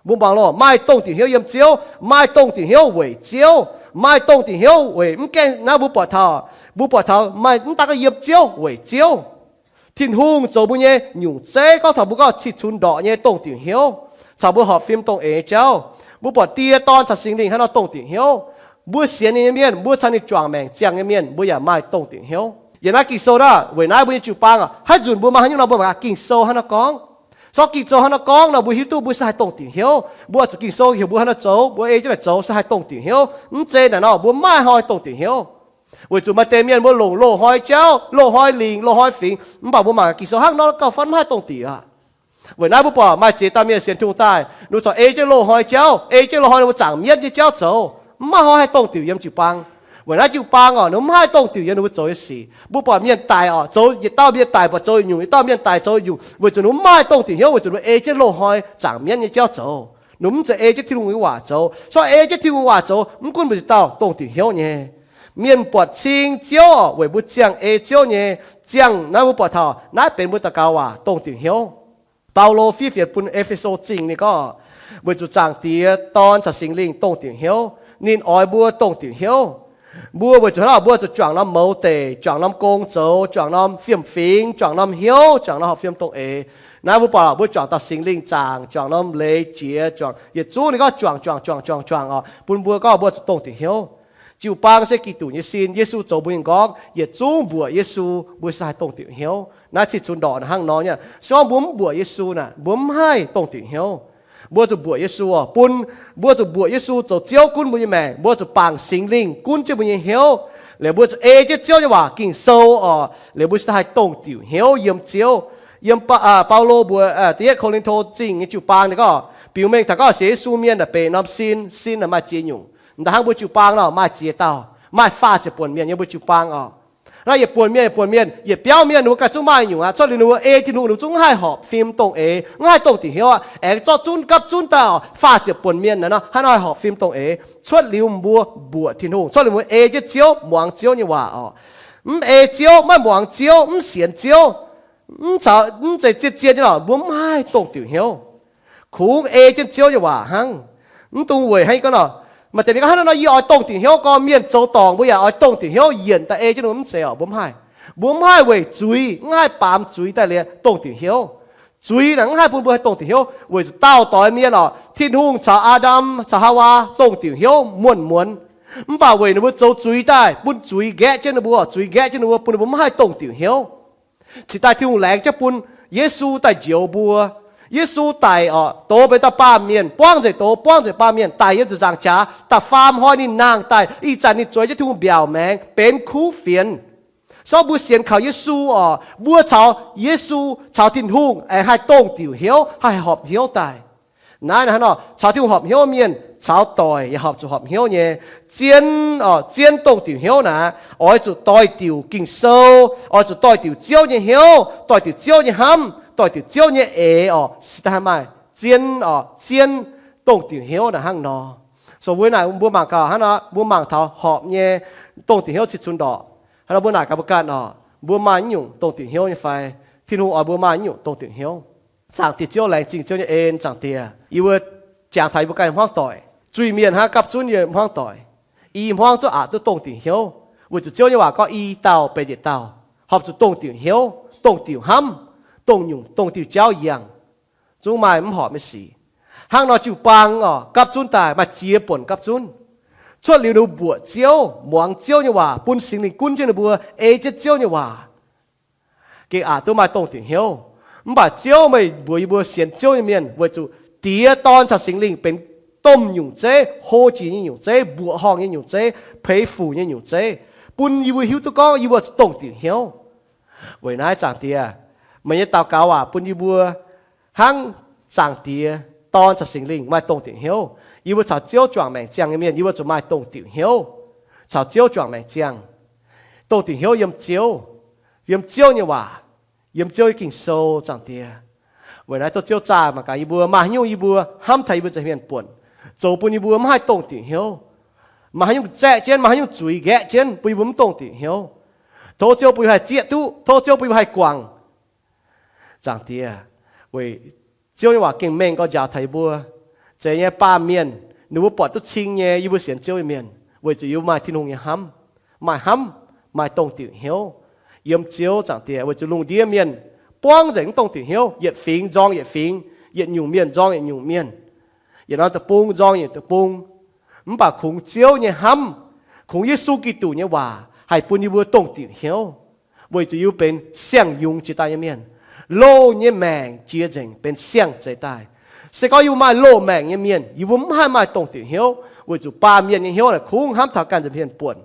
Mbuo muangx loh, maaih dongh diuc hnyouv yiem Ziouv, maaih dongh diuc hnyouv weic Ziouv, maaih dongh diuc hnyouv weic mv gaengh naaiv mbuo buatc taux, mbuo buatc taux maaih mv daan gorngv yiem Ziouv, weic Ziouv. Tin-Hungh zoux mbuo nyei nyungc zeiv gorngv taux mbuo gorngv cih cunx ndorqc nyei dongh diuc hnyouv, caux mbuo horpc fim dongh eix jauv. Mbuo buatc Die, Dorn caux Singx Lingh hnangv nor dongh diuc hnyouv. Mbuo sienx ninh nyei mienh, mbuo caux ninh juangc maengc ziangh nyei mienh, mbuo yaac maaih dongh diuc hnyouv. Yiem naaiv Ging-Sou naaiv, weic naaiv mbuo nyei jiu-baang oc, haaix nzunc mbuo maaih haaix nyungc nor mbuo mangc gaax Ging-Sou haaix nor gorngv. Se gorngv Ging-Sou haaix nor gorngv nor mbuo hiuv duqv mbuo se haih dongh diuc hnyouv. Mbuo oix zuqc Ging-Sou heuc mbuo haaix nor zoux, mbuo ei jienv naaic zoux se haih dongh diuc hnyouv. Mv zeiz naaic nor mbuo maiv haih dongh diuc hnyouv. Weic zuqc maaih deix mienh mbuo longc loz-hnoi jauv, loz-hnoi lingc, loz-hnoi fingx, mv baac mbuo mangc Ging-Sou hnangv nor gauh fai mv haih dongh diuc aqv. Weic naaiv mbuo buatc maaih ziex dauh mienh sienx Tin-Hungh daaih, ninh mbuo corc ei jienv loz-hnoi jauv, ei jienv loz-hnoi ninh mbuo zaangc mienv nyei jauv zoux, mv maaih hnoi haih dongh diuc yiem jiu-baang. Weic naaiv jiu-baang oc, ninh mbuo mv haih dongh diuc yiem ninh mbuo zoux nyei sic. Mbuo buatc mienh daic oc, zoux yietc dauh mienh daic buatc zoux yietc nyungc, yietc dauh mienh daic zoux yietc nyungc, weic zuqc ninh mbuo mv haih dongh diuc hnyouv, weic zuqc ninh mbuo ei jienv loz-hnoi zaangc mienv nyei jauv zoux. Ninh mbuo mv zeiz ei jienv Tin-Hungh nyei waac zoux. Se gorngv ei jienv Tin-Hungh waac zoux, mv gunv mbuo ziex dauh dongh diuc hnyouv nyei. Mienh buatc cing Ziouv oc, weic mbuo ziangh ei Ziouv nyei. Ziangh naaiv mbuo buatc taux naaiv benx mbuo daux gaux waac dongh diuc hnyouv. Baulo fiev fienx bun E^fe^so Zingh ninh gorngv, weic zuqc Zaangc Diex, Dorn caux Singx Lingh dongh diuc hnyouv. Ninh oix mbuo dongh diuc hnyouv. Mbuo weic zuqc hnangv naaic mbuo zuqc juangc norm mouz deic, juangc norm gong zoux, juangc norm fiem-fingx, juangc norm hnyouv, juangc norm horpc fiem dongh eix. Naaiv mbuo buatc mbuo juangc dauh Singx Lingh zaangc, juangc norm leiz jiex, juangc yietc zungv ninh gorngv juangc, juangc, juangc, juangc, juangc oc, bun mbuo gorngv mbuo zuqc dongh diuc hnyouv. Jiu-baang se Giduc nyei sin, Yesu zoux mbuo nyei nqorngv, yietc zungv mbuoqc Yesu mbuo se haih dongh diuc hnyouv. Naaiv cih cunx ndorqc hnangv nor nyei. Se gorngv mbuo mv mbuoqc Yesu naaic, mbuo mv haih dongh diuc hnyouv. Mbuo zuqc mbuoqc Yesu oc, bun mbuo zuqc mbuoqc Yesu zoux Ziouv gunv mbuo nyei maengc, mbuo zuqc bangc Singx Lingh gunv jienv mbuo nyei hnyouv. Liuz mbuo zuqc ei jienv Ziouv nyei waac Ging-Sou oc, liuz mbuo se haih dongh diuc hnyouv yiem Ziouv. Yiem Baulo mbuox da'yietv Ko^lin^to Zingh nyei jiu-baang ninh gorngv, biux mengh taux gorngv sienx Yesu mienh naaic benx norm sin, sin naaic maaih ziex nyungc. M'daaih hnangv mbuo jiu-baang nor maaih ziex dauh, maaih faah ziepc buonc mienh yiem mbuo jiu-baang oc. Naaiv yietc buonc mienh, yietc buonc mienh, yietc biauv mienh ninh mbuo ganh zungv maaih nyungc aqv. Cuotv liuz ninh mbuo ei Tin-Hungh ninh mbuo zungv mv haih horpc fim dongh eix, mv haih dongh diuc hnyouv aqv. Aengx zorqv zunv gapv zunv daaih oc, faah ziepc buonc mienh naaic nor hnangv nor haih horpc fim dongh eix. Cuotv liuz mbuo mbuoqc Tin-Hungh, cuotv liuz mbuo ei jienv Ziouv, muangx Ziouv nyei waac oc. Mv ei Ziouv, maiv muangx Ziouv, mv sienx Ziouv, mv caux, mv zeiz zien-zien nyei lorqc, mbuo mv haih dongh diuc hnyouv. Kungx ei jienv Ziouv nyei waac hnangv. Mv dungx weic hnangv gorngv nor, maaih deix mienh gorngv hnangv nor yie oix dongh diuc hnyouv, gorngv mienh zoux dorngc mbuo yaac oix dongh diuc hnyouv yienc daaih ei jienv ninh mbuo, mv zeiz oc, mbuo mv haih. Mbuo mv haih weic zuiz, mv haih baamz zuiz daaih liuz dongh diuc hnyouv. Zuiz naaic mv haih bun mbuo haih dongh diuc hnyouv, weic zuqc daauh doix mienh oc, Tin-Hungh caux Aa^ndam caux Haawaa dongh diuc hnyouv muonz-muonz. Mv baac weic ninh mbuo zoux zuiz daaih, bun zuiz nqaeqv jienv ninh mbuo, zuiz nqaeqv jienv ninh mbuo, bun ninh mbuo mv haih dongh diuc hnyouv. Cingx daaih Tin-Hungh laengz jienv bun Yesu daaih njoux mbuo. Yesu daic oc, douz benx dauh baamh mienh, buangv nzengc douz, buangv nzengc baamh mienh, daic yiem ziepc nzaangc jaax, da'faam hnoi ninh nangh daaih, ih zanc ninh zueiz jienv Tin-Hungh mbiaauc maengx benx kuv fienx. Se gorngv mbuo sienx kaux Yesu oc, mbuo caux Yesu, caux Tin-Hungh aengx haih dongh diuc hnyouv, haih horpc hnyouv daaih. Naaiv hnangv nor, caux Tin-Hungh horpc hnyouv mienh caux doic yaac horpc zuqc horpc hnyouv nyei. Zien oc, zien dongh diuc hnyouv naaic, oix zuqc doix-diuc Ging-Sou, oix zuqc doix-diuc Ziouv nyei hnyouv, doix-diuc Ziouv nyei hnamv, doix-diuc Ziouv nyei eix oc, cingx daaih haih maaih zien oc, zien dongh diuc hnyouv naaic hnangv nor. So mbuo naaic mbuo mangc gaax hnangv nor, mbuo mangc taux horpc nyei dongh diuc hnyouv cih cunx ndorqc. Hnangv nor mbuo naaic gaax mbuo ganh oc, mbuo maaih naaiv nyungc dongh diuc hnyouv nyei fai? Tin-Hungh oix mbuo maaih naaiv nyungc dongh diuc hnyouv. Zaangc Diex Ziouv, laengz zingh Ziouv nyei en. Zaangc Diex, yie mbuo jangx taux yie mbuo ganh hmuangv doic, zuiz-mienh hnangv gapv zunv yie hmuangv doic, i hmuangv zungv aqc duqv dongh diuc hnyouv, weic zuqc Ziouv nyei waac gorngv i dauh benx yietc dauh, horpc zuqc dongh diuc hnyouv, dongh diuc hnamv, dongh nyungc, dongh diuc jauv yangh. Zungv maaih mv horpc nyei sic. Hnangv nor jiu-baang oc, gapv zunv daaih maaih ziex buonc gapv zunv. Cuotv liuz ninh mbuo mbuoqc Ziouv, muangx Ziouv nyei waac, bun Singx Lingh gunv jienv ninh mbuo, ei jienv Ziouv nyei waac, gengh aqc duqv maaih dongh diuc hnyouv. Mv baac Ziouv meih mbuox yie mbuo sienx Ziouv nyei mienh weic zuqc Diex, Dorn caux Singx Lingh benx domh nyungc zeiv, hlo jiex nyei nyungc zeiv, mbuoqc horngh nyei nyungc zeiv, peix fuc nyei nyungc zeiv, bun yie mbuo hiuv duqv gorngv yie mbuo zuqc dongh diuc hnyouv. Weic naaiv Zaangc Diex, meih nyei daux gaux waac bun yie mbuo hnangv Zaangc Diex, Dorn caux Singx Lingh maaih dongh diuc hnyouv. Yie mbuo caux Ziouv juangc maengc ziangh nyei mienh, yie mbuo zuqc maaih dongh diuc hnyouv caux Ziouv juangc maengc ziangh. Dongh diuc hnyouv yiem Ziouv, yiem Ziouv nyei waac, yiem Ziouv nyei Ging-Sou, Zaangc Diex. Weic naaiv tov Ziouv zaah mangc gaax yie mbuo maaih haaix nyungc yie mbuo hnamv taux yie mbuo nza'hmien buonc, zoux bun yie mbuo mv haih dongh diuc hnyouv. Maaih haaix nyungc zaeqv jienv, maaih haaix nyungc zuiz nqaeqv jienv, bun yie mbuo mv dongh diuc hnyouv. Tov Ziouv bun yie mbuo haih zieqv duqv, tov Ziouv bun yie mbuo haih guangc. Zaangc Diex, weic Ziouv nyei waac gengh mengh gau njaaux taux yie mbuo. Zeiz nyei baamh mienh, ninh mbuo buatc duqv cing nyei yie mbuo sienx Ziouv nyei mienh, weic zuqc yie mbuo maaih Tin-Hungh nyei hnamv, maaih hnamv, maaih dongh diuc hnyouv yiem Ziouv, Zaangc Diex. Weic zuqc lungh ndiev mienh buangv nzengc mv dongh diuc hnyouv, yietc fingx nzorng yietc fingx, yietc nyungc mienh nzorng yietc nyungc mienh, yietc norm deic-bung nzorng yietc deic-bung. Mv baac kungx Ziouv nyei hnamv, kungx Yesu Giduc nyei waac haih bun yie mbuo dongh diuc hnyouv. weic zuqc yie mbuo benx siang-yungz jiex daaih nyei mienh. Loz nyei maengc jiex nzengc benx siang zeix daaih. Se gorngv yie mbuo maaih loz maengc nyei mienh, yie mbuo mv haih maaih dongh diuc hnyouv, weic zuqc baamh mienh nyei hnyouv naaic kungx hnamv taux ganh nza'hmien buonc,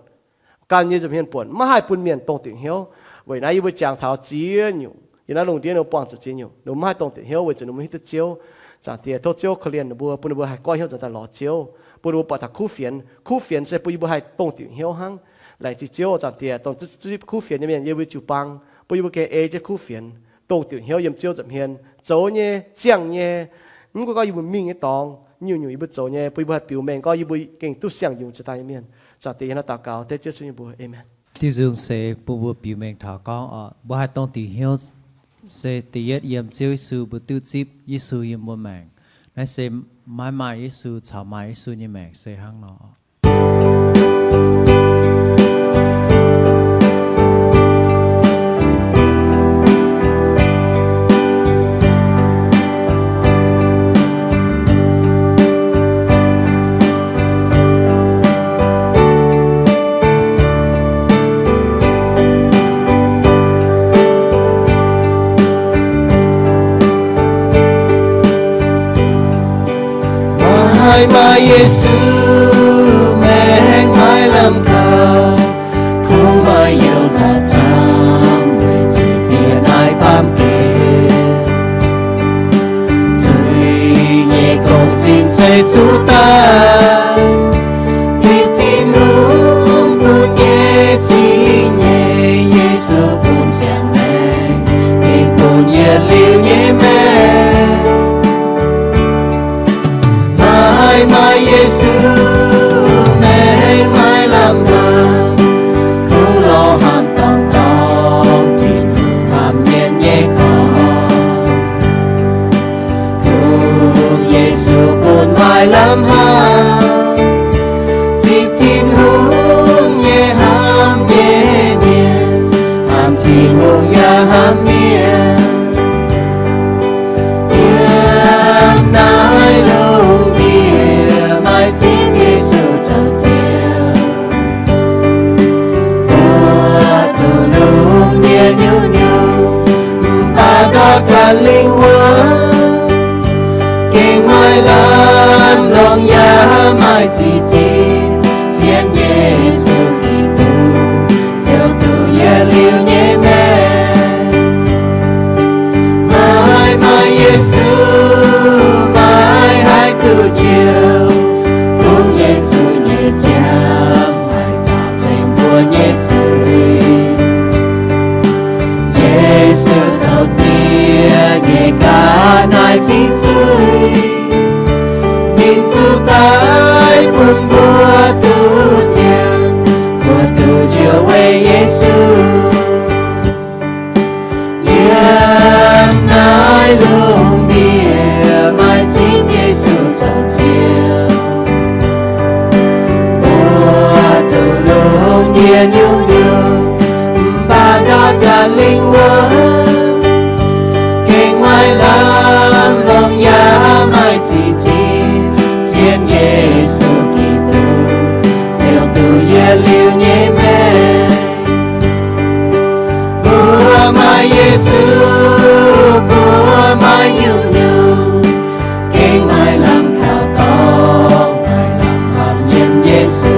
ganh nyei nza'hmien buonc, maiv haih bun mienh dongh diuc hnyouv. Weic naaiv yie mbuo jangx taux ziex nyungc, yiem naaiv lungh ndiev ninh mbuo buangh zuqc ziex nyungc, ninh mbuo mv haih dongh diuc hnyouv weic zuqc ninh mbuo mv hiuv duqv Ziouv. Zaangc Diex, tov Ziouv korv-lienh ninh mbuo, bun ninh mbuo haih goiv hnyouv nzuonx daaih lorz Ziouv, bun ninh mbuo buatc taux kuv fienx. Kuv fienx se bun yie mbuo haih dongh diuc hnyouv hnangv. Laengz zingh Ziouv, Zaangc Diex, dongh zipv kuv fienx nyei mienh yiem yie mbuo jiu-baang, bun yie mbuo gengh ei jienv kuv fienx, dongh diuc hnyouv yiem Ziouv nza'hmien, zoux nyei, ziangh nyei. Mv gunv gorngv yie mbuo mingh nyei dorngx, nyungc-nyungc yie mbuo zoux nyei, bun yie mbuo haih biux mengh gorngv yie mbuo gengh duqv siang-yungz jiex daaih nyei mienh. Zaangc Diex, yie hnangv naaiv daux gaux dengv Ziouv Yesu nyei mbuox. Aamen. Diuh nzungh se bun mbuo biux mengh taux gorngv oc, mbuo haih dongh diuc hnyouv se da'yietv yiem Ziouv Yesu mbuo duqv zipv Yesu yiem mbuo maengc. Naaiv se maiv maaih Yesu caux maaih Yesu nyei maengc se hnangv nor. Maaih, maaih Yesu maengc maaih lamh kaux, kungx maaih youh nzauh camv weic zuiz-bieqc naaiv baamh gen. Zuiz nyei gong-zinh se zuqc daaih, zipv Tin-Hungh bun nyei cing nyei. Yesu bun siang-maengc, ninh bun yietc liuz nyei maengc. Maaih, maaih Yesu maengc maaih lamh hnaangx, kungx lorz hnamv dorngc-dorngc Tin-Hungh hnamv mienh nyei gorn. Kungx Yesu bun maaih lamh hnaangx, zipv Tin-Hungh nyei hnamv nyei mienh, hnamv Tin-Hungh yaac hnamv mienh. Yiem naaiv lungh ndiev maaih zipv Yesu zoux Ziouv, mbuo duqv lungh ndiev nyungc-nyungc, mv baac ndortv ganh lingh wuonh, gengh maaih lamh longc yaac maaih zingh zinh, sienx Yesu Giduc, Ziouv duqv yietc liuz nyei maengc. Maaih, maaih Yesu maiv haih duqv njoux, kungx Yesu nyei ziangh haih caux zengx mbuo nyei zuiz. Yesu zoux ziex nyei ga'naaiv fingx zuiz, ninh zuqc daic bun mbuo duqv ziangh, mbuo duqv njoux weic Yesu. Yiem naaiv lungh ndiev maaih zipv Yesu zoux Ziouv, mbuo duqv lungh ndiev nyungc-nyungc, mv baac ndortv ganh lingh wuonh, gengh maaih lamh longc yaac maaih zingh zinh, sienx Yesu Giduc, Ziouv duqv yietc liuz nyei maengc. Mbuo maaih Yesu, mbuo maaih nyungc-nyungc, gengh maaih lamh kaux dorngx, maaih lamh hnamv yiem Yesu.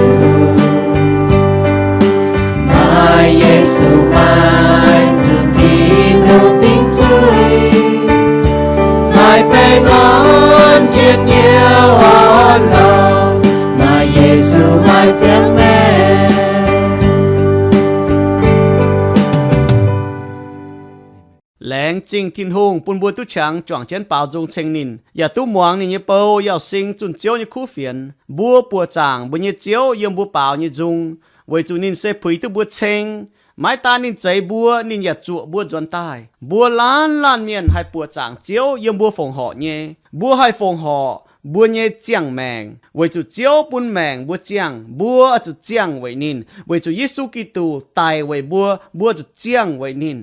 Maaih Yesu maaih zuqc Tin-Hungh dingc zuiz, maaih baengh orn njien-youh orn-lorqc, maaih Yesu maaih siang-maengc. Laengz zingh Tin-Hungh bun mbuo duqv qangx juangc jienv baaux nzung ceng ninh, yaac duqv muangx ninh nyei bou, yaac sing zunh Ziouv nyei kuv fienx. Mbuo buoqc zaangc mbuo nyei Ziouv yiem mbuo baaux nyei nzung, weic zuqc ninh se puix duqv mbuo ceng. Maiv daan ninh zeix mbuo, ninh yaac zuoqc mbuo nzuonx daaih. Mbuo laanh laanh mienh haih buoqc zaangc Ziouv yiem mbuo fongc horc nyei. Mbuo haih fongc horc mbuo nyei ziangh maengc, weic zuqc Ziouv bun maengc mbuo ziangh. Mbuo zuqc ziangh weic ninh, weic zuqc Yesu Giduc daic weic mbuo, mbuo zuqc ziangh weic ninh.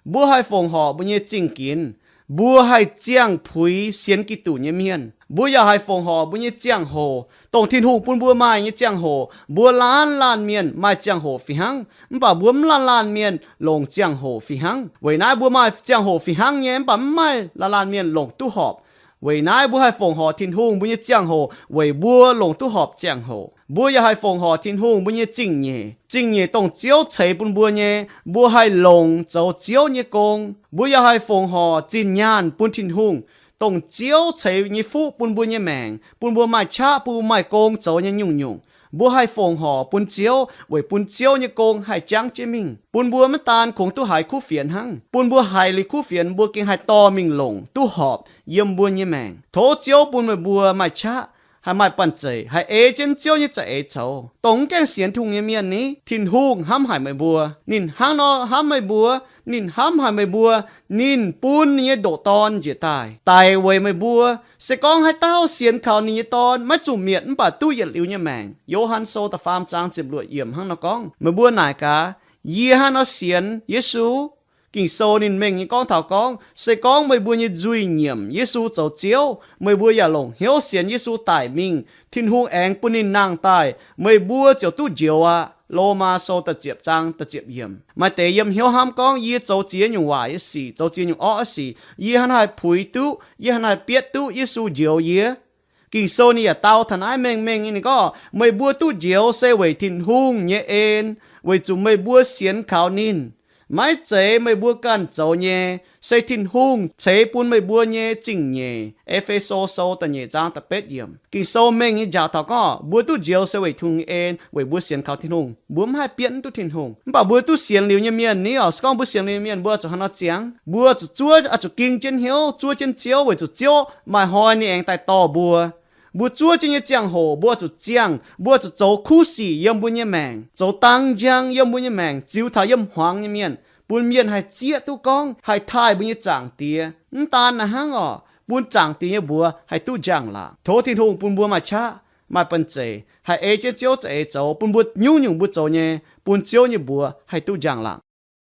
Mbuo haih fongc horc mbuo nyei zingh ginx. Mbuo haih ziangh puix sienx Giduc nyei mienh. Mbuo yaac haih fongc horc mbuo nyei ziangh hoc, dongh Tin-Hungh bun mbuo maaih nyei ziangh hoc. Mbuo laanh laanh mienh maaih ziangh hoc fih hnangv, mv baac mbuo mv laanh laanh mienh longc ziangh hoc fih hnangv. Weic naaiv mbuo maaih ziangh hoc fih hnangv nyei, mv baac mv maaih laanh laanh mienh longc duqv horpc. Weic naaiv mbuo haih fongc horc Tin-Hungh mbuo nyei ziangh hoc weic mbuo longc duqv horpc ziangh hoc. Mbuo yaac haih fongc horc Tin-Hungh mbuo nyei zingh nyeic. Zingh nyeic dongh Ziouv ceix bun mbuo nyei, mbuo haih longc zoux Ziouv nyei gong. Mbuo yaac haih fongc horc zinh nyaanh bun Tin-Hungh, dongh Ziouv ceix nyei fuqv bun mbuo nyei maengc, bun mbuo maaih qaqv, bun mbuo maaih gong zoux nyei nyungc-nyungc. Mbuo haih fongc horc bun Ziouv weic bun Ziouv nyei gong haih jangv jienv mingh, bun mbuo maiv daan kungx duqv haiz kuv fienx hnangv. Bun mbuo haiz liuz kuv fienx, mbuo gengh haih dorh mingh longc duqv horpc yiem mbuo nyei maengc. Tov Ziouv bun meih mbuo maaih qaqv, haih maaih banh zeic, haih ei jienv Ziouv nyei za'eix zoux, dongh mv gaengh sienx Tin-Hungh nyei mienh ni. Tin-Hungh hnamv haic meih mbuo. Ninh hnangv nor hnamv meih mbuo. Ninh hnamv haic meih mbuo. Ninh bun ninh nyei ndoqc Dorn njiec daaih daic weic meih mbuo. Se gorngv haaix dauh sienx kaux ninh nyei Dorn, maiv zuqc mietc mv baac duqv yietc liuz nyei maengc. Yo^han Sou da'faam zaang ziepc luoqc yiemc hnangv nor gorngv. Meih mbuo naaic gaax, yie hnangv nor sienx Yesu, Ging-Sou ninh mengh nyei gorngv taux gorngv, se gorngv meih mbuo nyei nzuih nyiemc Yesu zoux Ziouv, meih mbuo yaac longc hnyouv sienx Yesu daic mingh, Tin-Hungh aengx bun ninh nangh daaih, meih mbuo ziouc duqv njoux aqv. Lomaa Sou da'ziepc zaang da'ziepc yiemc. Maaih deix yiem hnyouv hnamv gorngv, yie zoux ziex nyungc waaic nyei sic, zoux ziex nyungc orqv nyei sic, yie hnangv naaiv haih puix duqv, yie hnangv naaiv haih bietv duqv Yesu njoux yie. Ging-Sou ninh yaac dau taux naaiv mengh mengh nyei, ninh gorngv, meih mbuo duqv njoux se weic Tin-Hungh nyei en, weic zuqc meih mbuo sienx kaux ninh. Maiv zeiz meih mbuo ganh zoux nyei, se Tin-Hungh ceix bun meih mbuo nyei zingh nyeic. E^fe^so Sou da'nyeic zaang da'betv yiemc. Ging-Sou mengh nyei njaaux taux gorngv mbuo duqv njoux se weic Tin-Hungh nyei en, weic mbuo sienx kaux Tin-Hungh. Mbuo mv haih bietv mv duqv Tin-Hungh. Mv baac mbuo duqv sienx liuz nyei mienh ni oc, se gorngv mbuo sienx liuz nyei mienh, mbuo zuqc hnangv nor ziangx, mbuo zuqc zuov, oix zuqc ging jienv hnyouv, zuov jienv Ziouv, weic zuqc Ziouv maaih hnoi ninh aengx daaih dorh mbuo. Mbuo zuov jienv nyei ziangh hoc mbuo zuqc ziangh, mbuo zuqc zoux kuv sic yiem mbuo nyei maengc, zoux dang njang yiem mbuo nyei maengc, ziux taux yiem hmuangx nyei mienh, bun mienh haih zieqv duqv gorngv haih taaih mbuo nyei Zaangc Diex. Mv daan naaiv hnangv oc, bun Zaangc Diex nyei mbuox haih duqv njang-laangc. Tov Tin-Hungh bun mbuo maaih qaqv, maaih banh zeic, haih ei jienv Ziouv za'eix zoux, bun mbuo nyungc-nyungc mbuo zoux nyei, bun Ziouv nyei mbuox haih duqv njang-laangc.